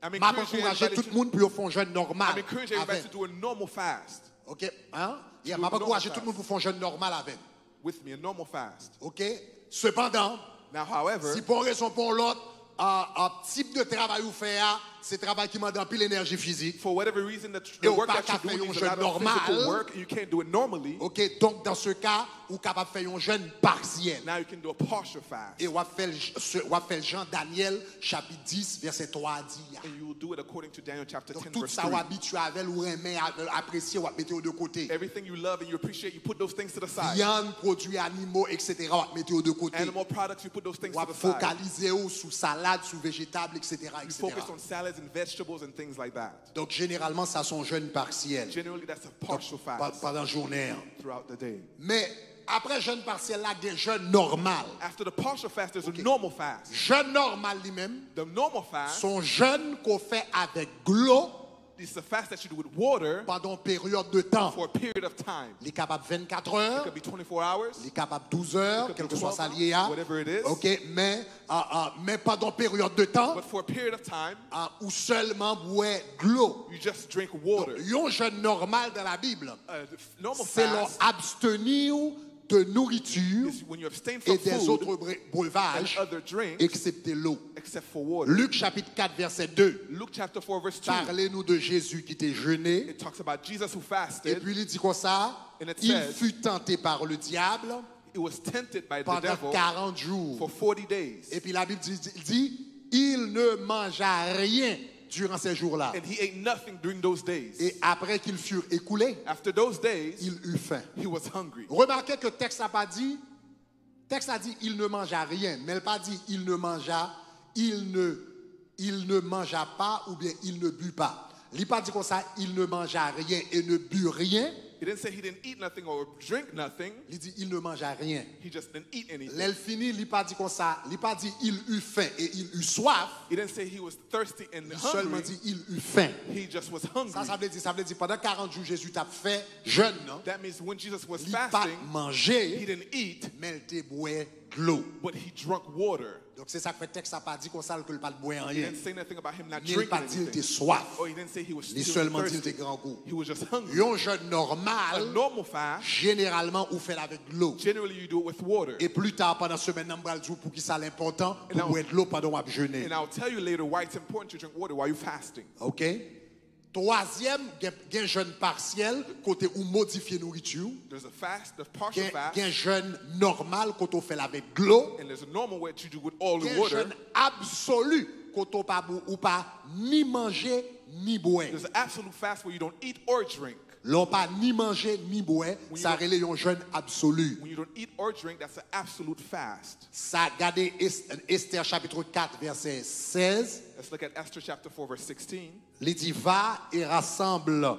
I'm M ap encouraging ankouraje everybody tout to, moun pou yo fè yon jèn nòmal I'm encouraging avè everybody m. To do a normal fast. Ok? Hein? Yeah, do m ap a normal ankouraje tout fast. Moun pou fè yon jèn nòmal avè m. With me, a normal fast. Ok? Sepandan, Now, however, si pou yon rezon pou yon lòt, a, a, tip de travay ou fè a, se travay ki mande anpil enèji fizik. For whatever reason, the, E the ou work pa that ka you fè do yon needs a jèn lot of physical nòmal. Work, and you can't do it normally. Ok? Donk, dan se ka, ou kapab fè yon jèn pasyèl. Now you can do a partial fast. E w ap fè l, se- w ap fè l jan Daniel, chapit dis, vèsè twa a di a. And you will do it according to Daniel chapter Donk, ten, tout verse sa three. W abitye avè l, ou renmen, avè l, apresye, w ap mete yo de kote. Everything you love and you appreciate, you put those things to the side. Vyann, pwodui animaux, et cetera, w ap mete yo de kote. Animal products, you put those things W to ap the side. Fokalize w sou salad, sou vejetab, et cetera, You focus et cetera. On salads and vegetables and things like that. Donk, jeneralman, sa se yon jèn pasyèl. Generally, that's a partial Pa- fast Pandan jounen an. Throughout the day. Men, apre jèn pasyèl la, gen jèn nòmal. After the partial fast, there's a normal fast. Jèn nòmal li menm, The normal fast se yon jèn ke w fè avèk dlo is the fast that you do with water pandan yon peryòd de tan. For a period of time. Li kapab vennkat It è, could be twenty-four hours. Li kapab douz è, It could be kèlkeswa twelve sa l ye a. Hours, whatever it is. Ok, men, a, a, men pandan yon peryòd de tan, But for a period of time, a, ou sèlman bwè dlo. You just drink water. Yon jèn nòmal dan Labib, A normal se lè w fast absteni w de nourriture Is when you abstain et from des food autres bre- breuvages, and other drinks, eksepte dlo. Except for water. Lik chapit kat vèsè de. Luke chapter four, verse two. Pale nou de Jezi ki te jene. It talks about Jesus who fasted. Epi li di konsa, And it il says, fut tenté par le diable He was tempted by the pendant devil quarante jours. For forty days. Epi Labib di, di, di, il ne mangea rien durant ces jours-là. And he ate nothing during those days. Et après qu'ils furent écoulés, After those days, il eut faim. He was hungry. Remarquez que tèks la pa di, tèks la di, il ne mangea rien, men l pa di, il ne mangea, il ne, il ne mangea pas oubyen il ne but pas. Li pa di konsa, il ne mangea rien et ne but rien. He didn't say he didn't eat nothing or drink nothing. Li di, il ne mangea rien. He just didn't eat anything. Lè l fini, li pa di konsa, li pa di, il eut faim et il eut soif. He didn't say he was thirsty and Li sèlman hungry. Di, il eut faim. He just was hungry. Sa, sa vle di, sa vle di, pandan karant jou Jezi t ap fè jèn nan, That means when Jesus was li pa t fasting, manje, he didn't eat, men l te bwè dlo. But he drunk water. Donk, se sa k fè tèks la pa di konsa l ke l pa t bwè He anyen. Didn't say nothing about him not Ni l pa drinking t di l te anything. Swaf. Or he didn't say he was, Li he was sèlman di l te Thirsty. Grangou. He was just hungry. Yon jèn A nòmal, normal fast, jeneralman, ou fè l avèk dlo. Generally you do it with water. E pli ta, pandan semèn nan, m pral di w poukisa l enpòtan pou And I'll- bwè dlo pandan w ap jene. And I'll tell you later why it's important to drink water while you fasting. Ok? Twazyèm, gen, gen jèn pasyèl, kote ou modifye nouriti w. There's a fast, the partial Gen, fast, gen jèn nòmal, kote w fè l avèk dlo. And there's a normal way that you do with all the Gen water. Jèn absoli, kote w pa, bou- ou pa ni manje, ni bwè. There's an absolute fast where you don't eat or drink. Lè w pa ni manje, ni bwè, When you sa don't- rele yon jèn absoli. When you don't eat or drink, that's an absolute fast. Sa, gade Es- Esther chapitre quatre, verset seize. Let's look at Esther chapter four, verse sixteen. Li di, va et rassemble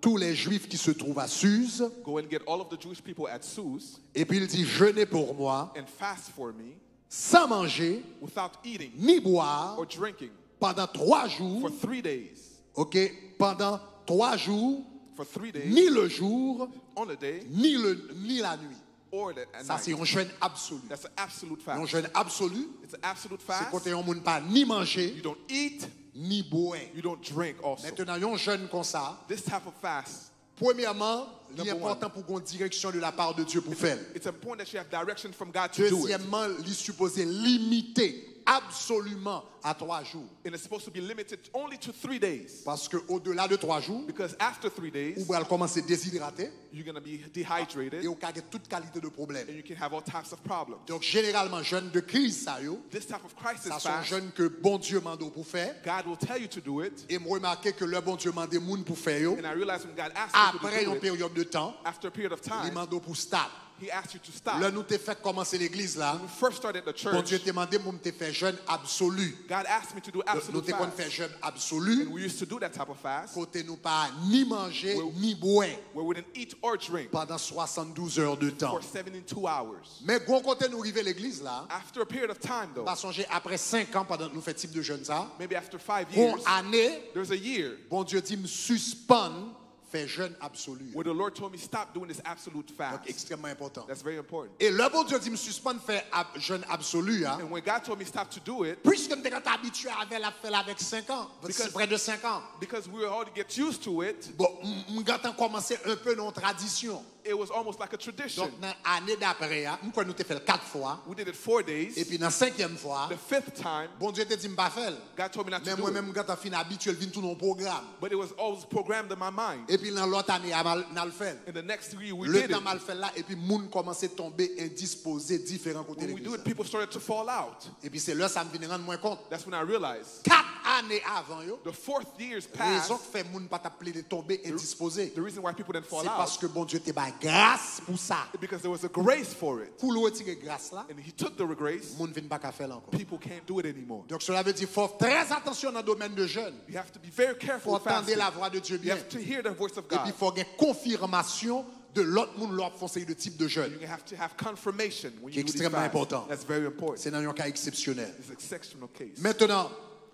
tous les Juifs qui se trouvent à Suse. Go and get all of the Jewish people at Susa Epi li di, jeûnez pour moi, and fast for me sans manger, without eating ni boire, or drinking pendant trois jours, for three days. Ok, pendant trois jours, For three days, ni le jour, on a day, ni, le, ni la nuit. Or that at Sa night. Se yon jeûne absolu. That's an absolute fast. Yon jeûne absolu, It's an absolute se fast. Kote yon moun pa ni manje, You don't eat, ni bwè. You don't drink also. Mentnan, yon jeûne konsa, This type of fast, premyèman, li Number one. Enpòtan pou gon direksyon de la part de Dieu pou fè l. It's important that you have direction from God to do it. Dezyèmman, li sipoze limite absoliman a twa jou. And it's supposed to be limited only to three days. Paske odela de twa jou, Because after three days, ou pral kòmanse dezidrate you're going to be dehydrated e ou ka gen tout kalite de pwoblèm. And you can have all types of problems. Donk, jeneralman, jeûne de crise sa yo, This type of crisis sa se yon fast, jeûne ke Bondye mande w pou fè. God will tell you to do it. E m remake ke lè Bondye mande moun pou fè yo, And I realize when God asks people apre to yon do it, peryòd de tan, after a period of li time, mande w pou stop. He asked you to stop. Lè nou te fèk kòmanse legliz la, When we first started the church, Bondye te mande m pou m te fè jèn absoli. God asked me to do absolute fast. Nou te konn fè jèn absoli, And we used to do that type of fast, kote nou pa ni manje, where, ni bwè, where we didn't eat or drink, pandan swasann douz è de tan, for seventy-two hours. Men gon kote nou rive legliz la, After a period of time, though, m pa sonje apre senk an pandan nou fè tip de jèn sa, maybe after five years, gon ane, there's a year, Bondye di m sispann fè jèn absoli. Where the Lord told me stop doing this absolute fast. Donk, ekstrèmman enpòtan. That's very important. E lè Bondye di m sispann fè ab, jèn absoli a, And when God told me stop to do it, piske m te gentan abitye avè l, ap fè l avèk senk an, Because, près de cinq ans. Because we were all to get used to it, Bon, m, m gentan kòmanse un peu nan yon tradisyon. It was almost like a tradition. Donk, nan ane dapre a, m kwè nou te fè l kat fwa. We did it four days. Epi nan senkyèm fwa, The fifth time, Bondye te di m pa fè l. God told me not to do it. Men mwen menm, m gentan fin abitye l, vin tounen yon pwogram. But it was always programmed in my mind. Epi nan lòt ane a, m al, n al fè l. In the next three, we did it. Letan m al fè l la, epi moun kòmanse tonbe endispoze diferan kote legliz la. When we do it, people started to fall out. Epi se lè sa m vin rann mwen kont. That's when I realized. Kat ane avan yo, The fourth years passed. Rezon k fè moun pa t ap plede tonbe endispoze, The reason why people didn't fall out, se paske Bondye te bay gras pou sa. Because there was a grace for it. Kou l retire gras la, And he took the grace. Moun vin pa ka fè l ankò. People can't do it anymore. Donk, cela veut dire, fò trè atansyon nan domèn de jèn. You have to be very careful with fasting. Fò tande lavwa de Dye byen. You have to hear the voice of God. Epi fò gen konfimasyon de lòt moun lè w ap fè yon seri de tip de jèn. You have to have confirmation when you do these fasts. Ki ekstrèmman enpòtan. That's very important. Se nan yon ka eksepsyonèl. It's an exceptional case. Mentnan,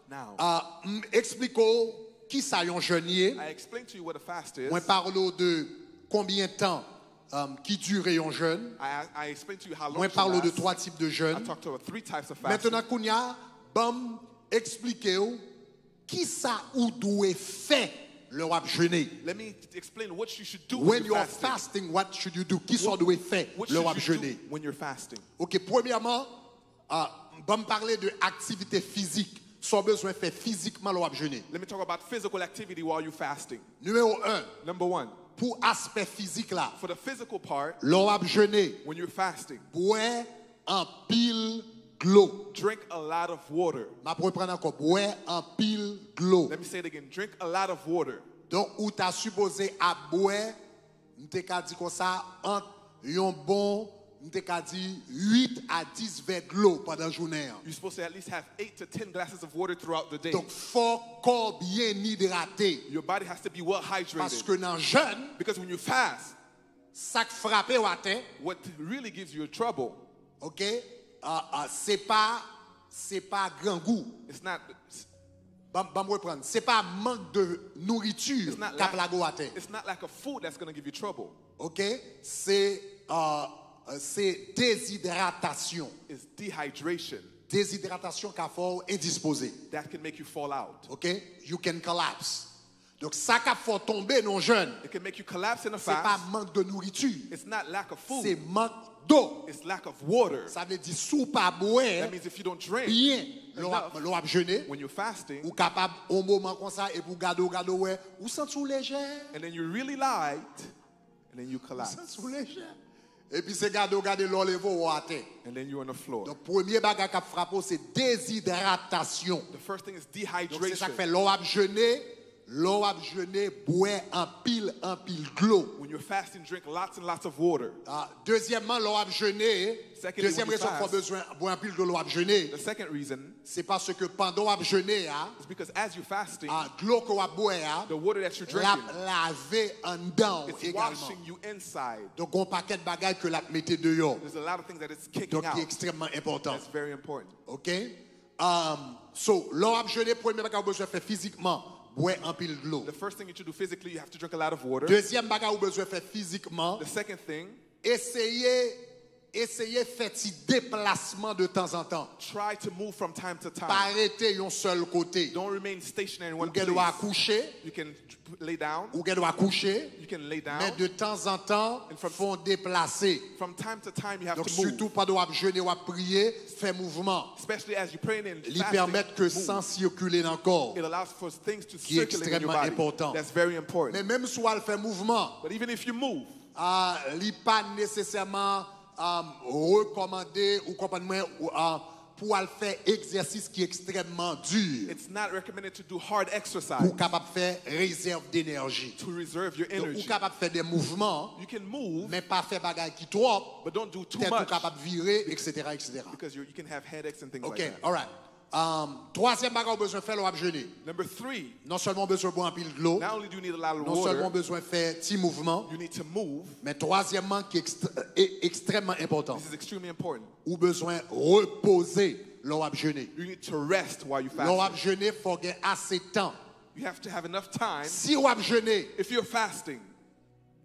Now, ah, m eksplike w kisa yon jèn ye. I explain to you what a fast is. Mwen pale w de konbyen tan, um, ki dire yon jèn. I, I explain to you how long to fast. Mwen pale w de twa tip de jèn. I talk to about three types of fasting. Mentnan, kounye a, ban m eksplike w kisa ou dwe fè lè w ap jene. Let me explain what you should do when you're fasting. When you're fasting, what should you do? Kisa w dwe fè lè w ap jene? What, what should you do when you're fasting? Ok, premyèman, ah, ban m pale de aktivite fizik. Sa w bezwen fè fizikman lè w ap jene. Let me talk about physical activity while you're fasting. Nimewo en, Number one, pou aspè fizik la, for the physical part, lè w ap jene, when you're fasting, bwè anpil dlo. Drink a lot of water. M ap reprann ankò, bwè anpil dlo. Let me say it again. Drink a lot of water. Donk, ou ta sipoze ap bwè, m te ka di konsa, ant yon bon, m te ka di uit a dis vè dlo pandan jounen an. You're supposed to at least have eight to ten glasses of water throughout the day. Donk, fò kò w byen idrate. Your body has to be well hydrated. Paske nan jèn, Because when you fast, sa k frape w atè, what really gives you trouble, ok, ah, ah, se pa, se pa grangou. It's not, Ban, ban m reprann. Se pa mank de nouriti k ap lage w atè. It's not lack of food that's gonna give you trouble. Ok? Se, ah, se dezidratasyon. It's dehydration. Dezidratasyon ka fè w endispoze. That can make you fall out. Ok? You can collapse. Donk, sa k ap fè w tonbe nan jèn, It can make you collapse in a fast. Se pa mank de nouriti. It's not lack of food. Se mank do. It's lack of water. Sa vle di, si w pa bwè, That means if you don't drink, byen, lè w ap, enough, lè w ap jene, when you're fasting, ou kapab, yon moman konsa, epi w gade, w gade, w wè, ou santi w lejè. And then you're really light, and then you collapse. Ou santi w lejè. Epi se gade, w gade, lè w leve, w atè. And then you're on the floor. Donk, premye bagay k ap frape w, se dezidratasyon. The first thing is dehydration. Donk, se sa k fè, lè w ap jene, lè w ap jene, bwè anpil, anpil dlo. When you're fasting, drink lots and lots of water. Ah, dezyèmman, lè w ap jene, Secondly, when you fast, dezyèm rezon k fè w bezwen bwè anpil dlo lè w ap jene, the second reason, se paske pandan w ap jene a, is because as you're fasting, ah, dlo ke w ap bwè a, the water that you're drinking, l ap lave anndan w egalman. It's washing you inside. Donk, gon pakèt bagay ke l ap mete deyò. There's a lot of things that it's kicking out. Donk, ki ekstrèmman enpòtan. That's very important. Ok? Um, so, lè w ap jene, premye bagay ou bezwen fè fizikman, bwè anpil dlo. The first thing you should do physically, you have to drink a lot of water. Dezyèm bagay ou bezwen fè fizikman, The second thing, eseye, eseye fè ti deplasman de tanzantan. Try to move from time to time. Pa rete yon sèl kote. Don't remain stationary in one place. Ou gen dwa kouche. You can lay down. Ou gen dwa kouche, You can lay down. Men de tanzantan, And from, fè w deplase. From time to time, you have to move. Donk, sitou pandan w ap jene, w ap priye, fè mouvman. Especially as you praying and fasting, move. Li pèmèt ke san sikile nan kò w, It allows for things to circulate in your body. Ki ekstrèmman enpòtan. That's very important. Men menm si w al fè mouvman, But even if you move, ah, li pa nesesèman, ah, rekòmande, ou konprann mwen, ou, ah, pou al fè egzèsis ki ekstrèmman di. It's not recommended to do hard Pou exercise kapab fè rezèv denèji. to reserve your Donk, ou energy. kapab fè de mouvman, You can move, men pa fè bagay ki twòp, but don't do too tèt ou much kapab vire, et cetera, et cetera. because you're, you can have headaches and things Ok, like that. Alright. Um, twazyèm bagay ou bezwen fè lè w ap jene. Number three, Non sèlman ou bezwen bwè anpil dlo, not only do you need a lot of non sèlman ou water, bezwen fè ti mouvman, you need to move. men twazyèmman, ki ekstra- e- ekstrèmman enpòtan, This is extremely important. ou bezwen repoze lè w ap jene. You need to rest while you Lè w ap fast. Jene, fò gen ase tan. You have to have enough time. Si w ap jene, If you're fasting,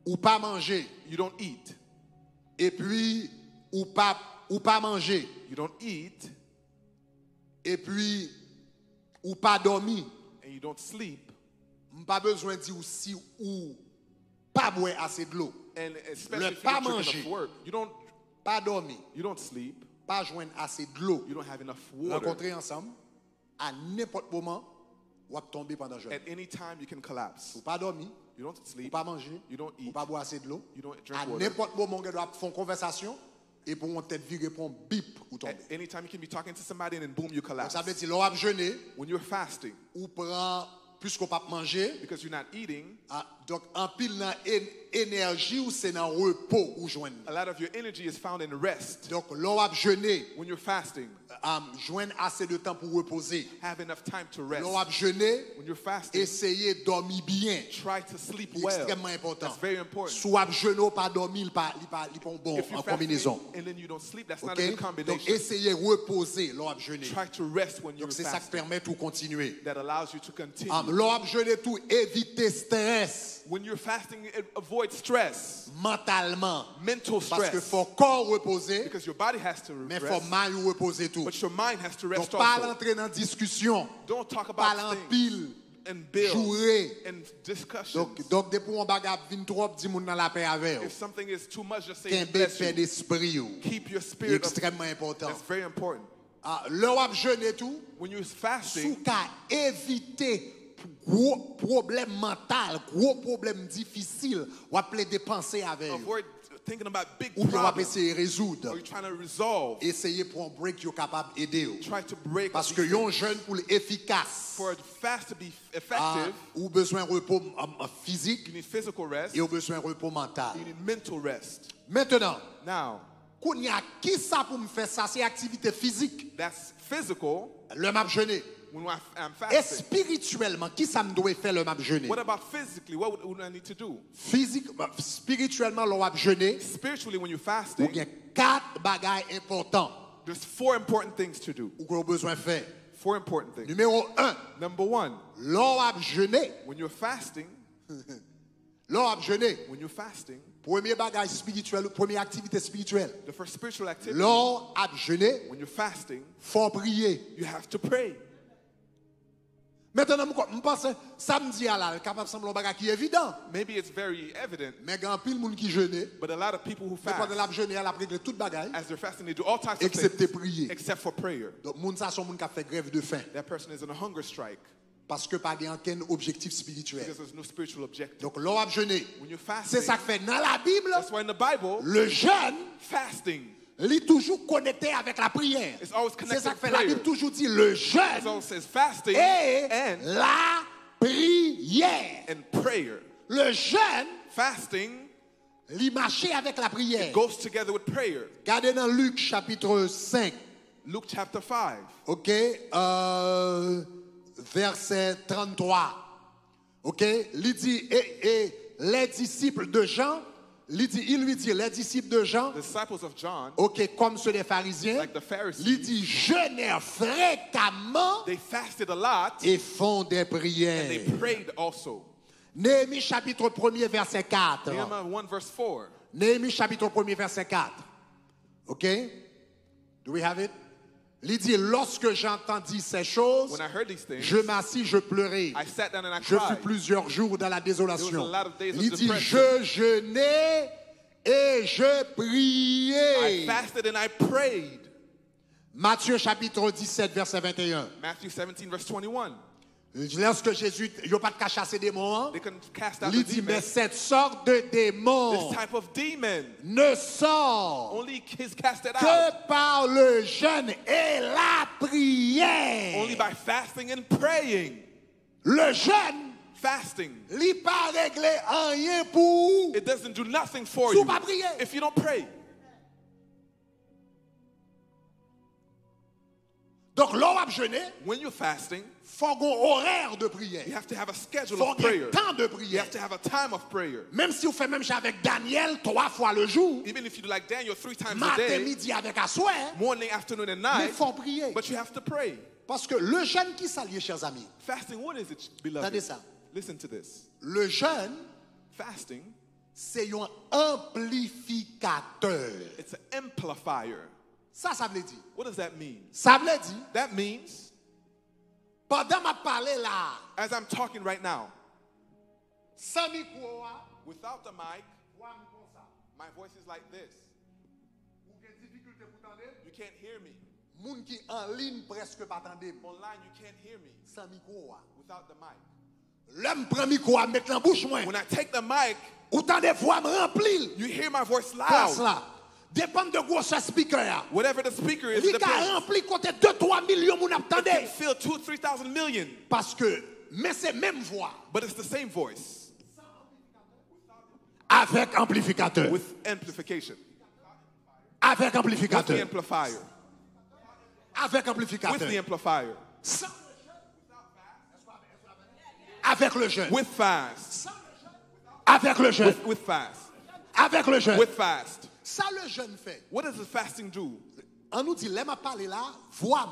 ou pa manje, you don't eat. epi ou pa, ou pa manje, You don't eat, epi ou pa dòmi, and you don't sleep. m pa bezwen di w si ou pa bwè ase dlo, And Lè especially if you pa don't drink manje. Enough work, you don't pa dòmi, you don't sleep. Pa jwenn ase dlo. You don't have enough water. Rankontre ansanm, a nenpòt moman, w ap tonbe pandan jèn. At any time you can collapse. Ou pa dòmi, You don't ou sleep. pa manje, You don't ou eat. Pa bwè ase dlo. You don't A drink water. Nenpòt moman, ou gen dwa ap fè yon konvèsasyon, epi yon tèt vire pran bip, ou tonbe. At any time you can be talking to somebody and then boom, you Donk, collapse. Sa vle di, lè w ap jene, When you're fasting, ou pran, piske w p ap manje, because you're not eating, a, donk, anpil nan en- enèji w se nan repo ou jwenn. A lot of your energy is found in rest. Donk, lè w ap jene, When you're fasting, um, jwenn ase de tan pou repoze. Have enough time to Lè rest. W ap jene, When you're fasting, eseye dòmi byen. Try to sleep Li well. Ekstrèmman enpòtan. That's very important. Si w ap jene, w pa dòmi, li pa, li pa, li pa yon bon If you're konbinezon. Fasting and then you don't sleep, that's not Ok? a good Donk, combination. Eseye repoze lè w ap jene. Try to rest when you're Donk, se sa k fasting. Pèmèt ou kontinye. That allows you to continue. Um, lè w ap jene tou, evite strès When you're fasting, it avoids stress, mantalman. Mental stress. Paske fò kò w repoze, Because your body has to rest, men fò may ou repoze tou. But your mind has to rest Donk, pa al also. Antre nan diskisyon, Don't talk pa al about anpil, things and build joure. And discussions. Donk, donk, depi yon bagay ap vin twòp, di moun nan la pè avè w. If something is too much, just say, Kenbe "Bless pè you." Despri w. Keep your Li spirit. Ekstrèmman enpòtan. That's very important. Ah, lè w ap jene tou, When you're si w fasting, ka evite gwo pwoblèm mantal, gwo pwoblèm difisil, w ap plede panse avè yo. Avoid thinking about big Oubyen w ap problems. Eseye rezoud. Or you're trying to resolve. Eseye pran yon break, yo kapab ede w. Try to break up Paske these yon things. Jèn pou l efikas, For a fast to be ah, effective, ou bezwen repo m- m- fizik you need physical rest. E ou bezwen repo mantal. You need mental rest. Mentnan, Now, kounye a, kisa pou m fè? Sa se aktivite fizik. That's physical. Lè m ap jene. When I- I'm fasting, Espirityèlman, kisa m dwe fè lè m ap jene? What about physically? What would, would I need to do? Fizik, espirityèlman, lè w ap jene, Spiritually, when you're ou fasting, gen kat bagay enpòtan. There's four important things to do. Ou ke w bezwen fè. Four important things. Nimewo en, Number one, lè w ap jene, when you're fasting, lè w ap jene, when you're fasting, premye bagay espirityèl, premye aktivite espirityèl. The first spiritual activity, Lè w ap jene, when you're fasting, fò w priye. You have to pray. Mentnan, m, m panse, sa m di a la, l kapab sanble yon bagay ki evidan. Maybe it's very evident, Men gen anpil moun ki jene, but a lot of people who men pandan l ap fast, jene a, l ap regle tout bagay, as they're fasting, they do all types of eksepte things priye. Except for prayer. Donk, moun sa se yon moun k ap fè grèv de fen. That person is on a hunger strike Paske pa gen ankenn objektif espirityèl. Because there's no spiritual objective. Donk, lè w ap jene, When you're se fasting, sa k fè nan Labib, that's why in the Bible, le jeûne, fasting li toujou konekte avèk lapriyè. It's always Se connected sa k to fè Labib prayer. Toujou di le It jeûne also says fasting et and lapriyè. And prayer. Le jeûne, Fasting li mache avèk lapriyè. Goes together with prayer. Gade nan Lik chapitre cinq. Luke chapter five. Ok, euh, verset trente-trois. Ok, li di, et, et les disciples de Jean, li di, il lui dit, les disciples de Jean, The disciples of John, ok, comme ceux des pharisiens, like the Pharisees, li di, jeûnèrent fréquemment they fasted a lot et font des and they prières. Prayed also. Néhémie chapitre premier, verset quatre. Nehemiah one verse four. Néhémie chapitre premier, verset quatre. Ok? Do we have it? Li di, lorsque j'entendis ces choses, When I heard these things, je m'assis, je pleurai. I sat down and I Je fus cried. Plusieurs jours dans la désolation. There was a lot of days of Li di, depression. Je jeûnai et je I priai. Fasted and I prayed. Matthieu chapitre dix-sept, verset vingt et un. Matthew seventeen verse twenty-one. Lòske Jezi, yo pa t ka chase demon an, li di, mais cette sorte de démon ne sort que par le jeûne et la prière. Only by fasting and praying. Le jeûne, fasting, li pa regle anyen pou ou. It doesn't do nothing for you if you don't pray. Donk, lè w ap jene, when you're fasting, fò gen yon orè de priyè. You have to have a schedule of prayer. Fò gen tan de priyè. You have to have a time of prayer. Menm si w fè menm jan avèk Daniel, twa fwa le jou, even if you do like Daniel three times a day, maten, midi avèk aswè, morning, afternoon, and night, men fò w priye. But you have to pray. Paske le jeûne, ki sa l ye, chers amis? Fasting, what is it, beloved? Tande sa. Listen to this. Le jeûne, fasting, se yon anplifikatè. It's an amplifier. Sa sa vle di? What does that mean? Sa vle di, that means, pandan m ap pale la, as I'm talking right now, san mikwo a, without the mic, vwa m konsa, my voice is like this. Ou gen difikilte pou tande m? You can't hear me. Moun ki an liy prèske pa tande m. Online, you can't hear me. San mikwo a. Without the mic. Lè m pran mikwo a, m met nan bouch mwen, when I take the mic, ou tande vwa m ranpli l. You hear my voice loud. Klas la. Depann de gwosè speaker a. Whatever the speaker is, it depends. Li ka ranpli kote de twa milyon moun ap tande. It can fill two, three thousand million. Paske, men se menm vwa. But it's the same voice. Avèk anplifikatè. With amplification. Avèk anplifikatè. With the amplifier. Avèk anplifikatè. With the amplifier. Sa. Avèk le jeûne. With fast. Avèk le jeûne. With, with fast. Avèk le jeûne. With fast. Sa le jeûne fè? What does the fasting do? An nou di, lè m ap pale la, vwa m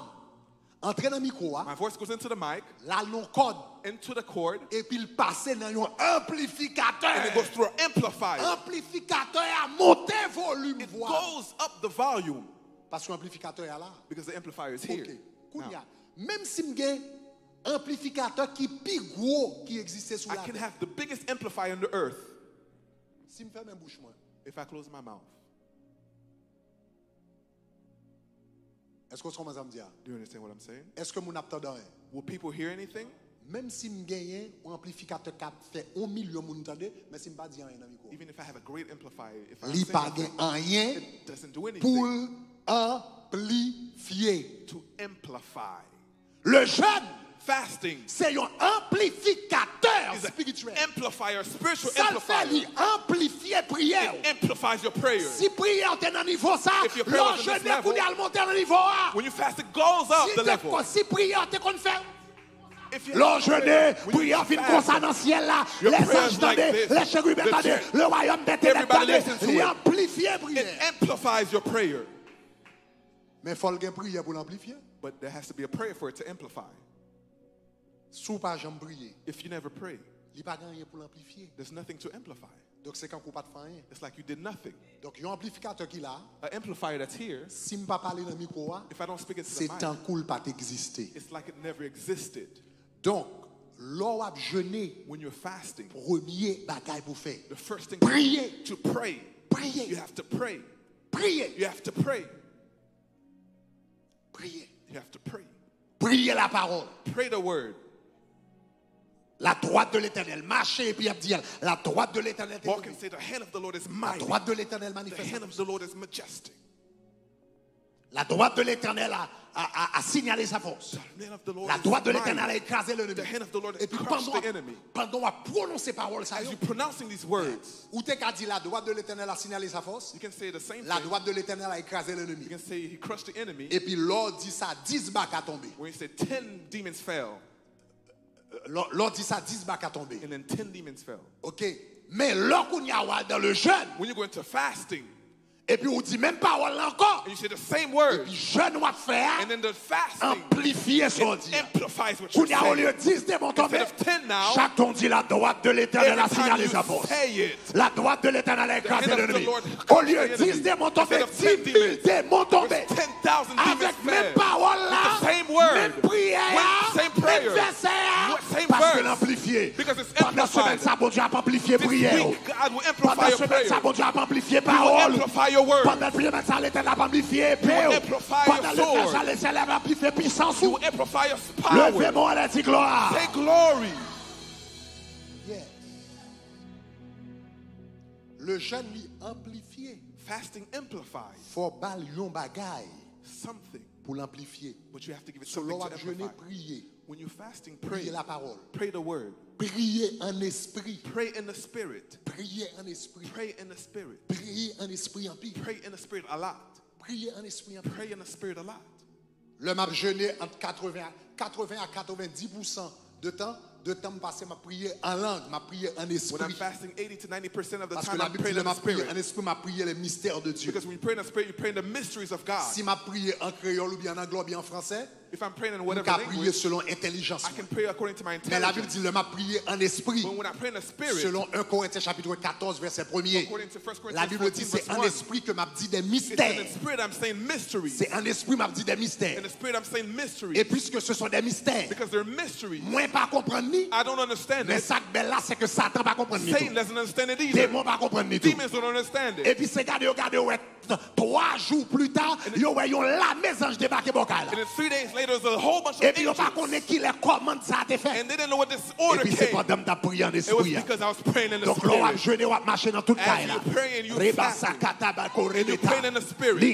antre nan mikwo a, my voice goes into the mic, l al nan kòd, into the cord, epi l pase nan yon anplifikatè. And it goes through an amplifier. Anplifikatè a monte volim vwa. It goes up the volume. Paske anplifikatè a la. Because the amplifier is here. Ok. Kounye a, menm si m gen anplifikatè ki pi gwo ki egziste sou latè, I can have the biggest amplifier on the earth. Si m fèmen bouch mwen, if I close my mouth, èske w konprann sa m di a? Do you understand what I'm saying? Èske moun ap tande anyen? Will people hear anything? Menm si m genyen yon anplifikatè k ap fè yon milyon moun tande, men si m pa di anyen nan mikwo a, even if I have a great amplifier, if I don't say nothing, li pa gen anyen, it doesn't do anything, pou l anplifye. To amplify. Le jeûne, fasting, se yon anplifikatè espirityèl. Is an amplifier, spiritual amplifier. Sa l fè, li anplifye priyè w. It amplifies your prayer. Si priyè w te nan nivo sa, lè w jene, kounye a l monte nan nivo a. If your prayer was on this level, when you fast, it goes up the level. Si te kon, si priyè w te konn fè, lè w jene, priyè w vin konsa nan syèl la, lèzanj tande, lè cheribin tande, le wayòm dè tenèb tande, li anplifye priyè. It amplifies your prayer. Men fò l gen priyè pou l anplifye. But there has to be a prayer for it to amplify. Si w pa janm priye, if you never pray, li pa gen anyen pou l anplifye. There's nothing to amplify. Donk, se kankou w pa t fè anyen. It's like you did nothing. Donk, yon anplifikatè ki la, an amplifier that's here, si m pa pale nan mikwo a, if I don't speak into the mic, se tankou l pa t egziste. It's like it never existed. Donk, lè w ap jene, when you're fasting, premye bagay pou w fè, the first thing, priye. To pray. Priye. You have to pray. Priye. You have to pray. Priye. You have to pray. Priye lapawòl. Pray the word. La droite de l'Éternel. Mache epi ap di, la droite de l'Éternel te leve. Walk and say, "The hand of the Lord is mighty." La droite de l'Éternel manifeste. The hand of the Lord is majestic. La droite de l'Éternel a, a, a, a signalé sa force. The hand of the Lord is mighty. La droite de l'Éternel a écrasé l'ennemi. The hand of the Lord has crushed the enemy. Epi pandan w ap, pandan w ap pwononse pawòl sa yo, as you pronouncing these words, ou te ka di, la droite de l'Éternel a signalé sa force. You can say the same thing. La droite de l'Éternel a écrasé l'ennemi. You can say, "He crushed the enemy." Epi lè w di sa, dis baka tonbe. When you say, "Ten demons fell." Lè, lè w di sa, dis baka tonbe. And then ten demons fell. Ok. Men lè kounye a w al dans le jeûne, when you go into fasting, epi w di menm pawòl la ankò, and you say the same word, epi jèn w ap fè a, and then the fasting, anplifye sa w di a. It amplifies what you're saying. Kounye a, olye dis demon tonbe, instead of ten now, chak tan w di, la droite de l'Éternel a signalé sa force. Every time you say it, La droite de l'Éternel a écrasé l'ennemi. Olye dis demon tonbe, dis mil demon tonbe. Avèk menm pawòl la, menm priyè a, menm vèsè a, Paske l anplifye. Pandan semèn sa, Bondye ap anplifye priyè w. Pandan semèn sa, Bondye ap anplifye pawòl ou. Pandan semèn sa, Letènèl ap anplifye epe w. Pandan semèn sa, Letènèl ap anplifye pisans ou. Leve men w anlè, di glwa. Yes. Le jèn li anplifye. Fasting amplifies. Fò w ba l yon bagay pou l anplifye. So lè w ap jene, priye. When you're fasting, pray. Priye lapawòl. Pray the word. Priye an espri. Pray in the spirit. Priye an espri. Pray in the spirit. Priye an espri anpil. Pray in the spirit a lot. Priye an espri anpil. Pray in the spirit a lot. Lè m ap jene ant katreven a, katreven a katrevendi pousan de tan, de tan m pase m ap priye an lang, m ap priye an espri. When I'm fasting, eighty to ninety percent of the time I'm praying in the spirit. Paske Labib di lè m ap priye an espri, m ap priye les mystères de Dieu. Because when you pray in the spirit, you're praying the mysteries of God. Si m ap priye an kreyòl oubyen an anglè oubyen an fransè, If I'm praying in whatever language, I can pray according to my intelligence. M ka priye selon entèlijans mwen. Men Labib di lè m ap priye an espri, but when I pray in the spirit, selon en Korentyen chapit katòz vèsè premye, according to First Corinthians fourteen, verse one, Labib di se an espri ke m ap di de mistè. It's in the spirit I'm saying mysteries. Se an espri m ap di de mistè. In the spirit I'm saying mysteries. E piske se son de mistè, because they're mysteries, mwen pa konprann li. I don't understand it. Men sa k bèl la, se ke Satan pa konprann li tou. Satan doesn't understand it either. Demon pa konprann li tou. Demons don't understand it. Epi se gade yo gade yo wè Twa jou pli ta, yo wè yon lame zanj debake bò kay la. And then three days later, there's a whole bunch of angels. Epi yo pa konnen kilè kòmand sa a te fèt. And they didn't know what this order came. Epi se pandan m t ap priye an espri a. It was because I was praying in the spirit. Donk, lè w ap jene, w ap mache nan tout kay la. As you praying, you fasting. Rebasakatabako rebeta. And you praying in the spirit. You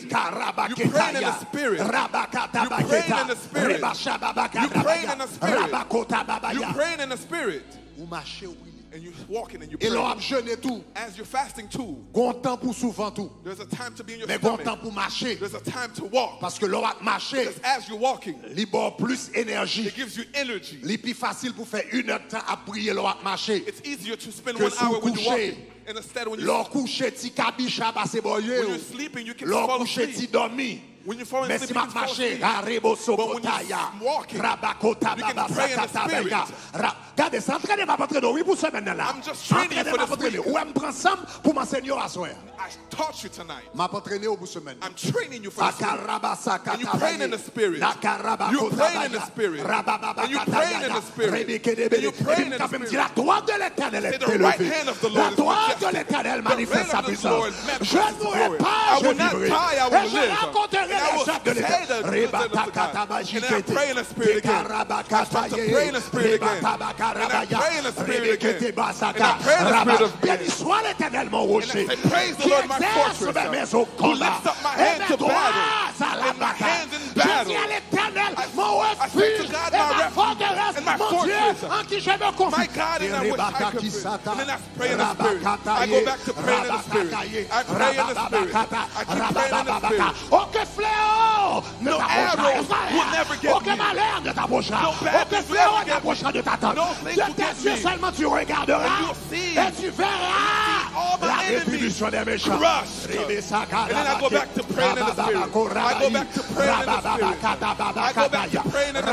praying in the spirit. Likarabaketaya. Rabakatabaketa. You praying in the spirit. Rebashababaka rabaya. You praying in the spirit. Rabakotababaya. You praying in the spirit. Ou mache, ou priye. And you walking and you praying. E lè w ap jene tou, as you're fasting too, gon tan pou sou vant ou. There's a time to be in your stomach. Men gon tan pou mache. There's a time to walk. Paske lè w ap mache, because as you're walking, li ba w plis enèji. It gives you energy. Li pi fasil pou fè inèdtan ap priye lè w ap mache, it's easier to spend one hour when you're walking, ke si w kouche. Instead, when you, lè w kouche, ti kabich a pase bò je w. When you're sleeping, you can fall asleep. Lè w kouche, ti dòmi. When you fall asleep, you can fall asleep. Men si m ap mache, arebo sokotaya, rabakota babasakata bega. But when you're walking, you can pray in the spirit. Gade, se antrene m ap antrene w, wi, pou semèn nan la. I'm just training you for this week. Antrene m ap antrene w. Ou wè m pran san m pou m anseye w aswè a. I taught you tonight. M ap antrene w pou semèn nan. I'm training you for this week. Akarabasakata. And you praying in the spirit. Nakarabakota baya. You praying in the spirit. And you praying in the spirit. Rebeke debede. And you praying in the spirit. Epi m kanpe, m di, la droite de l'Éternel est élevée. Say, the right hand of the Lord is majestic. La droite de l'Éternel manifeste sa puissance. The right hand of the Lord manifeste sa puissance. Je ne mourrai pas, je vivrai. I will not die, I will live. Et je raconterai les œuvres de l'Éternel. And I will say the, the, the, the, and I pray in the spirit again. I start to pray in the spirit again. And I pray in the spirit again. And I pray in the spirit of God. Béni soit l'Éternel, mon rocher, qui exerce mes mains au combat, et mes bras à la bataille. Je dis à l'Éternel, mon refuge et ma forteresse, mon Dieu en qui je me confie. Pray in the spirit. I go back to praying in the spirit. I pray in the spirit. I keep praying in the spirit. Oh, que fléau ne t'approchera pas. No arrow will never get me. Oh, que malheur ne t'approchera pas. No bad thing will ever get me. Oh, que fléau n'approchera de ta tente. No thing will get me. De tes yeux seulement tu regarderas et tu verras la rétribution des méchants. And then I go back to praying in the spirit. I go back to praying in the spirit. I go back to praying in the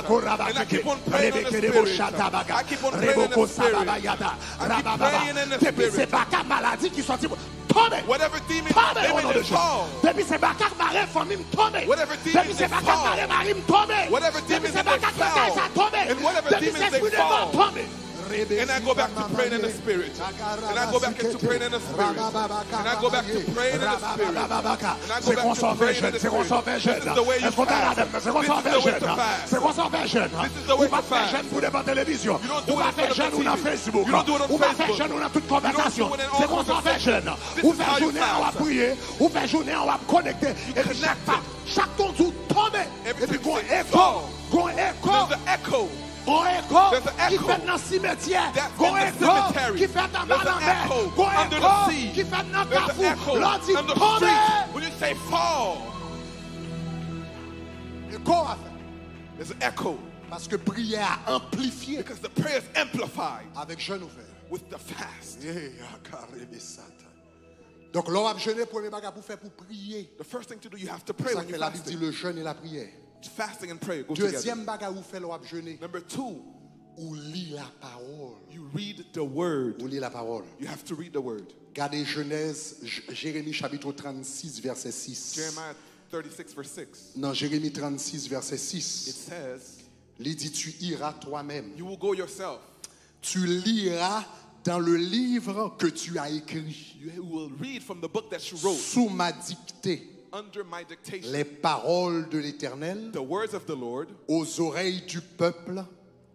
spirit. And I keep on praying in the spirit. I keep on praying in the spirit. I keep praying in the spirit. Depi se baka maladi ki sòti, tonbe. Whatever demon is, tonbe, o non de Jezi. Depi se baka k mare fanmi m, tonbe. Depi se baka k mare mari m, tonbe. Depi se baka k mare sa, tonbe. Depi se espri de mò, tonbe. And I go back to praying in the spirit. And I go back into praying in the spirit. And I go back to praying in the spirit. And I go back to praying in the spirit. This is the way you fast. This is the way to fast. Ou pa fè jèn pou devan televizyon. Ou pa fè jèn ou nan Facebook. Ou pa fè jèn ou nan tout konvèsasyon. Se konsa w fè jèn. Ou fè jounen an w ap priye. Ou fè jounen an w ap konekte. Epi chak pa, chak ton di w tonbe. Epi gon eko. Gon eko. Gon eko ki fèt nan simetyè. Gon eko ki fèt anba lanmè. Gon eko ki fèt nan kafou. Lè w di tonbe. Eko a fèt. Paske priyè a anplifye. Because the prayer is amplified. Avèk jèn ou fè. With the fast. Donk, lè w ap jene, premye bagay pou w fè, pou w priye. The first thing to do, you have to pray when you fasting. Se sa k fè Labib di le jeûne et la prière. Fasting and prayer go together. Dezyèm bagay ou fè lè w ap jene. Number two, ou li lapawòl. You read the word. Ou li lapawòl. You have to read the word. Gade Jenèz, J-, Jeremi chapit trannsis, vèsè sis. Jeremiah thirty-six, verse six. Nan Jeremi trannsis, vèsè sis. It says, Li di, tu iras toi-même. You will go yourself. Tu liras dans le livre que tu as écrit, You will read from the book that you wrote sous ma dictée, under my dictation les paroles de l'Éternel the words of the Lord aux oreilles du peuple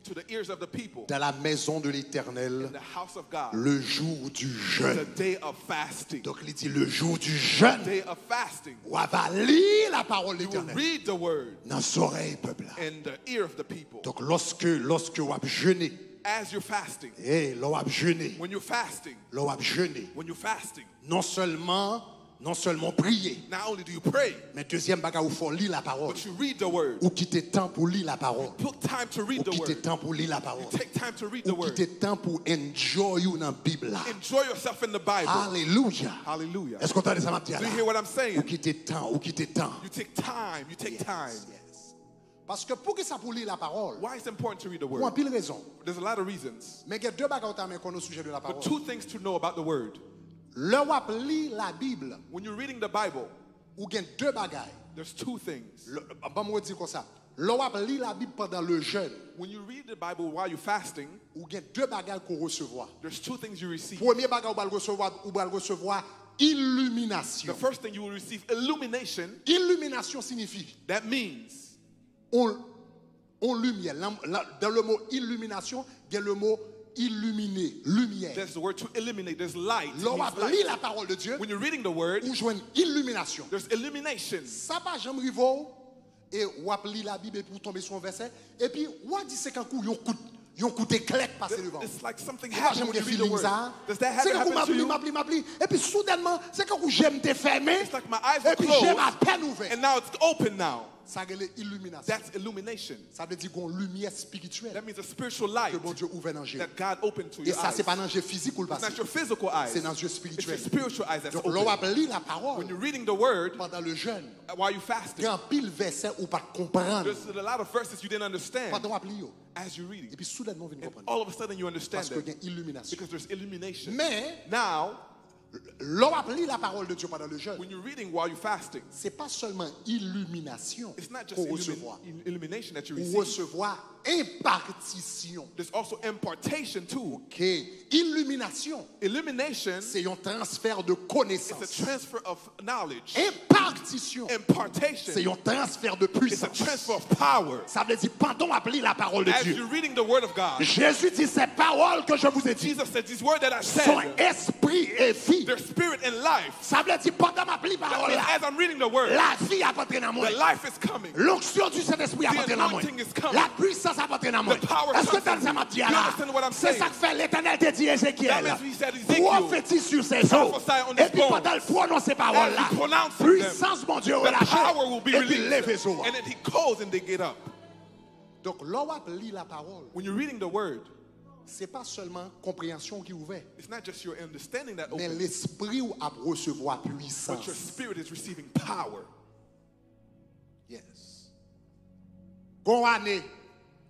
to the ears of the people dans la maison de l'Éternel in the house of God. Le jour du jeûne. The day of fasting. Donk, li di, le jour du jeûne, Day of fasting. w ap li la parole de You will l'Éternel read the word nan zòrèy pèp la. in the ear of the people. Donk, lòske, lòske w ap jene, As you're fasting, e lè w ap jene, when you're fasting, lè w ap jene, when you're fasting, non sèlman, non sèlman w priye, not only do you pray, men dezyèm bagay, ou fè w li la parole. but you read the word. Ou kite tan pou li la parole. Book time to read Ou the kite word. Tan pou li la You parole. Take time to read the Ou word. Kite tan pou enjoy ou nan Bib la. Enjoy yourself in the Bible. Alelouya. Hallelujah. Èske w tande sa m ap di a Do you la? hear what I'm saying? Ou kite tan, ou kite tan. You take time. You take time. Paske poukisa pou li la parole? Why it's important to read the Pou word? Anpil rezon. There's a lot of reasons. Men gen de bagay ou ta men konnen o sijè de la But parole. Two things to know about the word. Lè w ap li la Bib, When you're reading the Bible, ou gen de bagay. there's two things. Lè- Ban m redi konsa. Lè w ap li la Bib pandan le jeûne, When you read the Bible while you're fasting, ou gen de bagay ke w resevwa. there's two things you receive. Premye bagay ou pral resevwa, ou pral resevwa The iliminasyon. First thing you will receive illumination. Iliminasyon siyifi That means on, on limyè. Lan- lan- Dan le mo iliminasyon, gen le mo ilimine, limyè. There's the word to illuminate. There's light. It Lè w means ap light. Li la parole de Dieu, When you're reading the word, ou jwenn iliminasyon. There's illumination. Sa pa janm rive w, e w ap li la Bib epi ou tonbe sou yon vèsè, epi w a di se kankou yon kout, yon kout eklè k pase devan. It's like something Ou pa happens janm when gen you read the feeling word. Sa. Does that Se happen, kankou m happen ap to li, you? M ap li, M ap li, epi soudènman, se kankou je m te fèmen, It's like my eyes were epi je m closed, apèn ouvè. And now it's open now. Sa rele iliminasyon. That's illumination. Sa vle di gen yon limyè espirityèl That means a spiritual light ke Bondye ouvè nan je. That God opened to E your sa, eyes. Se pa nan je fizik ou l It's pase. Not your physical eyes. Se nan je It's your espirityèl. Spiritual eyes that's Donk, lè w ap open. Li la parole, When you're reading the word pandan le jeûne, while you're fasting, gen anpil vèsè ou pa t konprann there's a lot of verses you didn't understand pandan w ap li yo. As you're reading it. Epi soudènman ou vin And konprann. All of a sudden you understand Paske it. Gen iliminasyon. Because there's illumination. Men, Now, lè w ap li la parole de Dieu pandan le jeûne, when you're reading while you're fasting, se pa sèlman iliminasyon it's not ke just w resevwa. Illumin- illumination that you Ou receive. Resevwa enpatisyon. There's also impartation too. Ke iliminasyon, Illumination Se yon transfè de is a konesans. Transfer of knowledge. Enpatisyon, Impartation Se yon transfè de is a pwisans. Transfer of power. Sa vle di, pandan w ap li la parole de As Dieu, you're reading the word of God, Jésus dit, ces paroles que je vous ai dites Jesus said, "These words that I sont said, esprit et vie. They're spirit and life." Sa vle di, pandan m ap li That pawòl means la, as I'm reading the word, lavi ap antre nan the mwen. Life is coming. L'onction du Saint-Esprit ap The antre nan mwen. Anointing is coming. La puissance ap antre nan mwen. The power Èske comes w tande sa m ap di a You la? Understand what I'm Se saying? Sa k fè Letènèl te di Ezekyèl, That means he said, "Ezekiel, prophétise sur ces os. Prophesy on these Epi pandan l bones." Pwononse pawòl As la, he pronouncing them, pwisans Bondye the relâche. Power will be Epi l leve released. zo a. And then he goes and they get up. Donk, lè w ap li la parole, When you're reading the word, se pa sèlman konpreyansyon ki ouvè, it's not just your understanding that men opens, lespri w ap resevwa but your pwisans. Spirit is receiving power. Yes. Gon ane,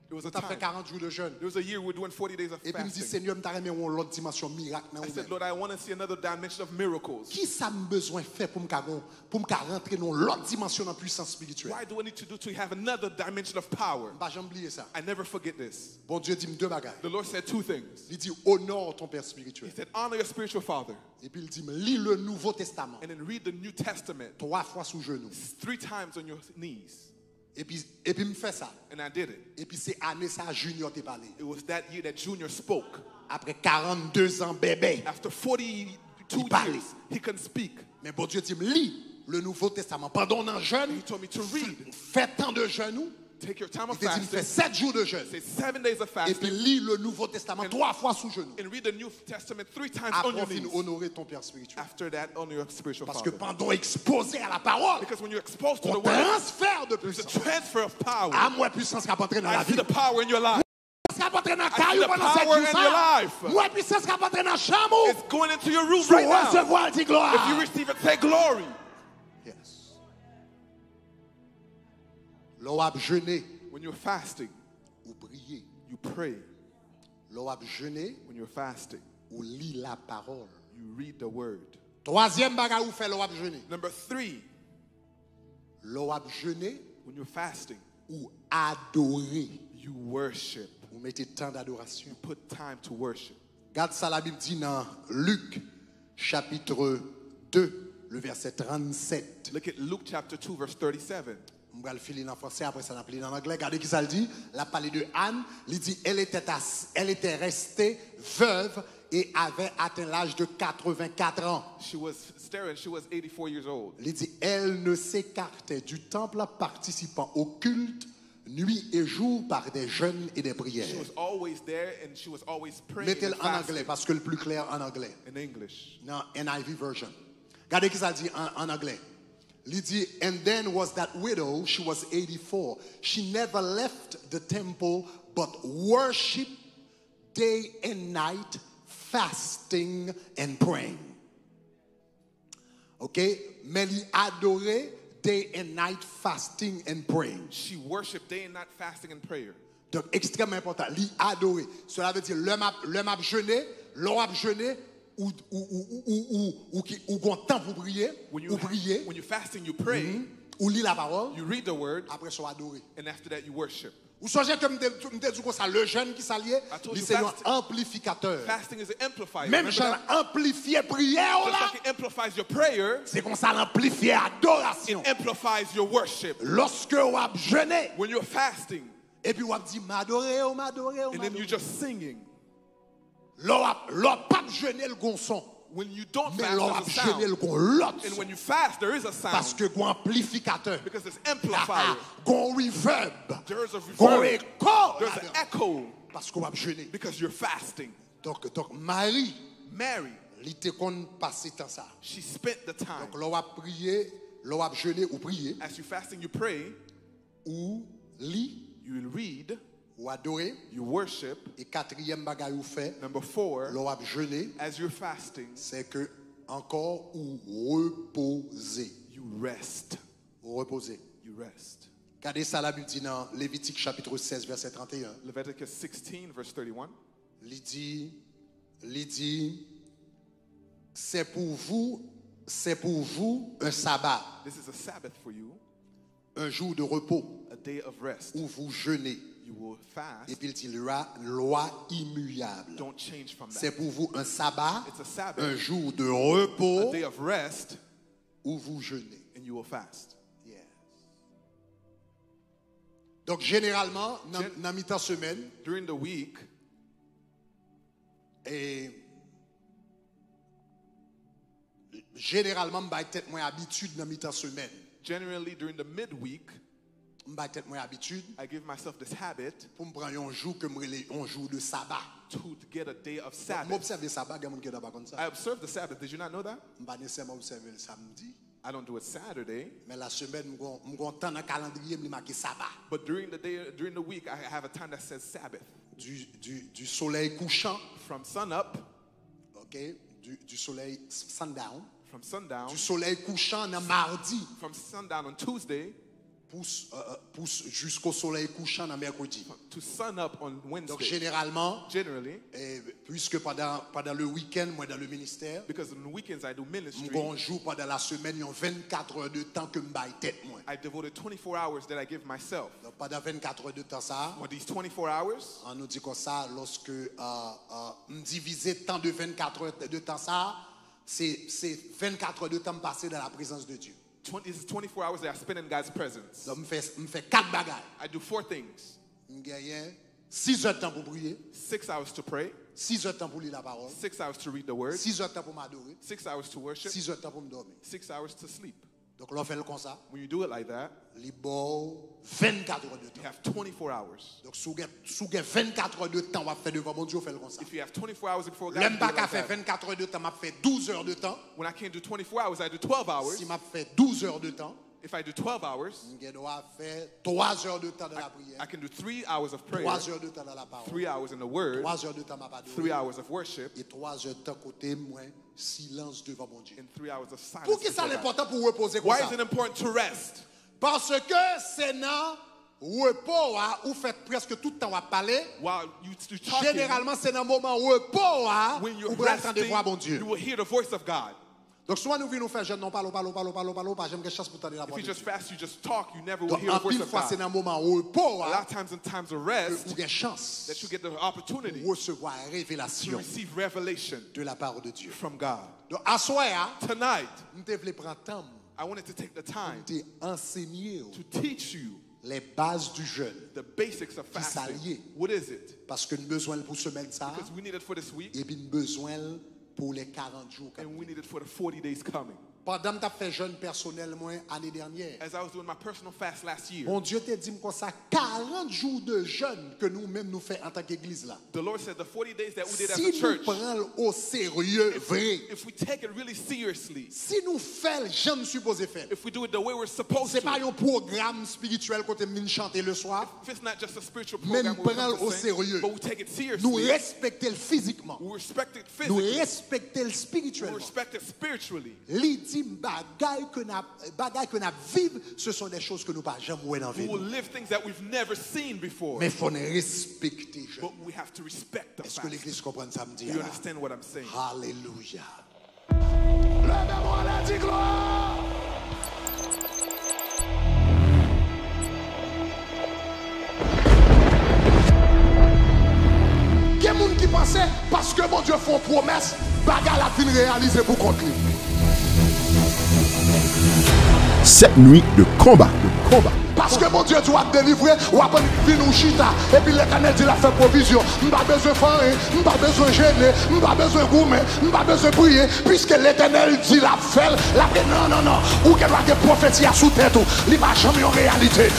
There was a ta fè time. Karant jou de jèn. There was a year we were doing forty days of Epi m di, fasting. Senyè, m ta renmen yon lòt dimansyon mirak nan I ou said, menm. "Lord, I want to see another dimension of miracles. Ki sa m bezwen fè pou m ka gon, pou m ka rantre nan yon lòt dimansyon nan pwisans espirityèl?" Why do I need to do to have another dimension of power?" M pa janm bliye sa. I never forget this. Bondye di m de bagay. The Lord said two things. Li di, honore ton père He spirituel. Said, "Honor your spiritual father." Epi l di m, li le Nouveau Testament And then read the New Testament twa fwa sou jenou. Three times on your knees. Epi, epi m fè sa. And I did it. Epi se ane sa a Junior te pale. It was that year that Junior spoke. Apre karannde zan bèbè. After forty-two Li pale. Years, he couldn't speak. Men Bondye di m, li le Nouveau Testament. Pandan w nan jèn, He told me to read. Fè tan de jèn ou. Take your time Li of te di m, fasting. Fè sèt jou de jèn. Say seven days of Epi fasting. Li le Nouveau Testament And- twa fwa sou jenou. And read the New Testament three times on Apre your w fin knees. Onore ton père spirituel. After that, honor your spiritual Paske father. Pandan w ekspoze a la parole, Because when you're exposed to the yon word, transfè de there's a pwisans. Transfer of power. A, m wè pwisans k ap antre nan I lavi see the w. Power in your life. Pwisans k ap antre nan I kay see ou the pandan sèt power jou in sa your a. Life. M wè pwisans k ap antre nan chanm ou. It's going into your room Si w right now. Resevwa l, di glwa. If you receive it, say glory. Yes. Lè w ap jene, when you're fasting, ou priye. You pray. Lè w ap jene, when you're fasting, ou li la parole. You read the word. Twazyèm bagay ou fè lè w ap jene. Number three, Lè w ap jene, when you're fasting, ou adore. You worship. Ou mete tan d'adorasyon. You put time to worship. Gad sa Labib di nan Lik, chapitre deux, le verset trente-sept. Look at Luke chapter two, verse thirty-seven. M pral fini an fransè, apre sa n ap li an anglè. Gade ki sa l di. L ap pale de Anne. Li di, elle était, ass- elle était restée veuve et avait atteint l'âge de quatre-vingt-quatre ans. She was staring, she was eighty-four years old. Li di, elle ne s'écartait du temple, participant au culte nuit et jour par des jeûnes et des prières. She was always there and she was always praying Mete l and an anglè fasting. Paske l pli klè an anglè. In English. Nan N I V version. Gade ki sa l di an, an anglè. Li di, and then was that widow, she was eighty-four. She never left the temple but worship day and night, fasting and praying. Ok? Men li adore day and night, fasting and praying. She worshiped day and night, fasting and prayer. Donk, ekstrèmman enpòtan. Li adore. Sela vle di, lè m ap, lè m ap jene, lè w ap jene, ou, ou, ou, ou, ou, ou, ou, ki- ou gon tan pou priye, When you ou priye, when you're fasting, you pray, ou li lapawòl, you read the word, apre sa w adore. And after that you worship. Ou sonje ke m te m te di konsa, le jèn ki sa l ye, I told li you se yon fasting- anplifikatè. Fasting is an amplifier. Menm Remember jan l that? anplifye priyè w Just la, like it amplifies your prayer, se konsa l anplifye adorasyon. It amplifies your worship. Lòske w ap jene, When you're fasting epi w ap di, m adore w, m adore w, and m then you're adore w. Just singing. Lè w ap, lè w p ap jene, l gon son. When you don't Men lè w ap fast, there's a jene, l sound. gon lòt And son. When you fast, there is a sound. Paske gon anplifikatè. Because it's Ah, amplifier. Gon reverb. There is a Gon reverb. Eko. There's an Ladan. Echo. Paske w ap jene. Because you're fasting. Donk, donk Mari, Mary, li te konn pase tan sa. She spent the time. Donk, lè w ap priye, lè w ap jene, ou priye, As you fasting, you pray, ou li, you read, ou adore, you worship. E katriyèm bagay ou fè, Number four, lè w ap jene, as you're fasting, se ke ankò ou repoze. You rest. Ou repoze. You rest. Gade sa Labib di nan Levitik chapitre seize, verset trente et un. Leviticus sixteen, verse thirty-one. Li di, li di, c'est pour vous, c'est pour vous un sabbat, This is a Sabbath for you, un jour de repos, a day of rest. Où vous jeûnez. You will fast. Epi l di, lwa, lwa imiyab. Don't change from that. C'est pour vous un sabbat, It's a Sabbath, un jour de repos, a day of rest, Où vous jeûnez. And you will fast. Yes. Donk, jeneralman, nan, Gen- nan mitan semèn, During the week, e, jeneralman, m bay tèt mwen abitid nan mitan semèn. Generally during the midweek, M bay tèt mwen abitid I give myself this habit pou m pran yon jou ke m rele yon jou de saba. To get a day of M Sabbath. obsève saba, gen moun ki pa konn sa. I observe the Sabbath. Did you not know that? M pa nesesèman obsève l samdi, I don't do it Saturday, men la semèn, m gon, m gon tan nan kalandriye m li make saba. But during the day, during the week, I have a time that says Sabbath. Du, du, du soleil couchant, From sun up, ok, du, du soleil sundown, from sundown, du soleil couchant nan mardi, from sundown on Tuesday, pou, euh, euh, pou jusqu'au soleil couchant nan mèkredi. to sun up on Donk, Wednesday. Jeneralman, Generally, e, puiske pandan, pandan le weekend, mwen dan le ministè, because on weekends I do m ministry, gon jou pandan la semèn, yon vennkat èdtan ke m bay tèt mwen. I devoted twenty-four hours that I give myself. Donk, pandan vennkat èdtan sa a, For these twenty-four hours, an nou di konsa, lòske, euh, euh, m divize tan de vennkat èdtan sa a, se, se vennkat èdtan m pase dans la présence de Dieu. twenty, this is twenty-four hours that I spend in God's presence. Donk, m fè, m fè kat bagay. I do four things. M genyen sis èdtan pou priye, Six hours to pray, sis èdtan pou li lapawòl, six hours to read the word, sis èdtan pou m adore, six hours to worship, sis èdtan pou m dòmi. Six hours to sleep. Donk, lè w fè l konsa, When you do it like that, li ba w vennkat èdtan. You have twenty-four hours. Donk, si w gen, si w gen vennkat èdtan w ap fè devan Bondye, w fè l konsa. If you have twenty-four hours before God, Lè m you pa do it ka like fè that. vennkat èdtan, m ap fè douz èdtan. When I can't do twenty-four hours, I do twelve hours. Si m ap fè douz èdtan, If I do twelve hours, m gen dwa fè twa èdtan de la priyè. I can do three hours of prayer, Twa èdtan de la pawòl. Three hours in the word, Twa èdtan m ap adore. Three hours of worship, E twa èdtan kote mwen silans devan Bondye. And three hours of silence. Poukisa l Before God. Enpòtan pou w repoze Why konsa? Is it important to rest? Paske se nan repo a ou fè prèske tout tan w ap pale. While you, you're talking, Jeneralman, se nan moman repo a When you're ou pral tande resting, vwa Bondye. You will hear the voice of God. Donk, si w annik vin ou fè jèn, non, pale, pale, pale, pale, pale, ou pa janm gen chans pou tande lapawòl de Dye. If you just fast, you just talk, you never will hear the voice of God. Donk, anpil fwa, se nan moman repo a ke ou gen chans, that you get the opportunity pou resevwa revelasyon, to receive revelation, de la parole de Dieu, from God. Donk, aswè a, tonight, m te vle pran tan m, I wanted to take the time, pou m te ansenye w, to teach you, les bases du jeûne, the basics of fasting. Ki sa l ye? What is it? Paske n bezwen l pou semèn sa a, because we need it for this week, epi n bezwen l pou les quarante jours k ap vini. And we need it for the forty days coming. Pandan m t ap fè jèn pèsonèl mwen ane dènyè, as I was doing my personal fast last year, Bondye te di m konsa, karant jou de jèn ke nou menm nou fè antanke egliz la, the Lord said the forty days that we did as a church, si nou pran l oserye vre, if we take it really seriously, si nou fè l jan n sipoze fè l, if we do it the way we're supposed to, se pa yon pwogram espirityèl kote m vin chante leswa, if it's not just a spiritual program where we come to sing, but we take it seriously, men n pran l oserye, nou respekte l fizikman, we respect it physically, nou respekte l espirityèlman, we respect it spiritually. Li di m bagay ke n ap, bagay ke n ap viv, ce sont des choses que nou pa janm wè nan vi nou. We will live things that we've never seen before. Men fò n respekte jèn. But we have to respect the fast. Èske legliz konprann sa m di a la? Do you understand what I'm saying? Alelouya. Leve men w anlè, di glwa. Gen moun ki panse paske Bondye fè yon pwomès, bagay la vin reyalize pou kont li. Sèt nuit de combat. Paske Bondye di w ap delivre, w ap annik vin ou chita. Epi Letènèl di l ap fè pwovizyon. M pa bezwen fè anyen, m pa bezwen jene, m pa bezwen goumen, m pa bezwen priye. Piske Letènèl di l ap fè l, l ap gen, non, non, non. Ou gen dwa gen pwofesi a sou tèt ou. Li pa janm yon reyalite.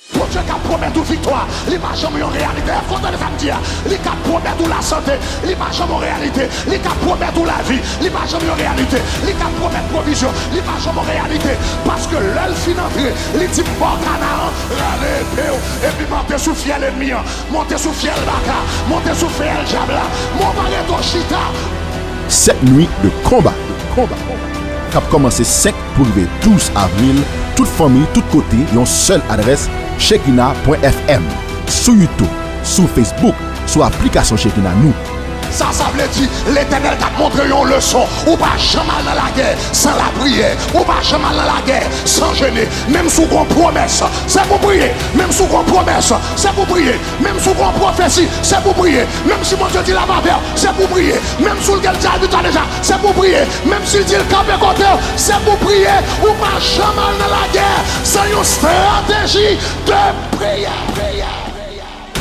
Bondye ka pwomèt ou viktwa, li pa janm yon reyalite. Èske w tande sa m di a? Li ka pwomèt ou lasante, li pa janm yon reyalite. Li ka pwomèt ou lavi, li pa janm yon reyalite. Li ka pwomèt pwovizyon, li pa janm yon reyalite. Paske lè l fin antre, li di m ba w Kanaran, rale epe w, epi monte sou fyèl ènmi an, monte sou fyèl baka, monte sou fyèl dyab la, men w pa rete w chita. Sèt nuit de combat, k ap kòmanse senk pou rive douz avril, tout fanmi, tout kote, yon sèl adrès, Chekina pwen F M. Sou YouTube, sou Facebook, sou aplikasyon Chekina nou. Sa, sa vle di, Letènèl t ap montre yon leson. Ou pa janm al nan lagè san lapriyè. Ou pa janm al nan lagè san jene. Menm si w gon pwomès, se pou priye. Menm si w gon pwomès, se pou priye. Menm si w gon pwofesi, se pou priye. Menm si Bondye di l ap avè w, se pou priye. Menm si w gen l di al viktwa deja, se pou priye. Menm si l di l kanpe kote w, se pou priye. Ou pa janm al nan lagè san yon estrateji de priyè.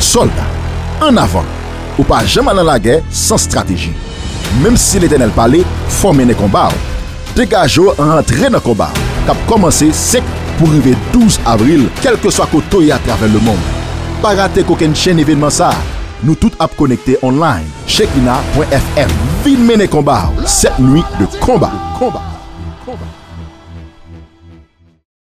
Sòlda, ann avan! Ou pa janm al nan lagè san estrateji. Menm si Letènèl pale, fò w mennen konba w. Degaje w rantre nan konba k ap kòmanse senk pou rive douz avril, kèlkeswa kote w ye atravè lemonn. Pa rate kokennchenn evènman sa a. Nou tout ap konekte online. Chekina pwen F M. Vin mennen konba w. Sèt nuit de combat.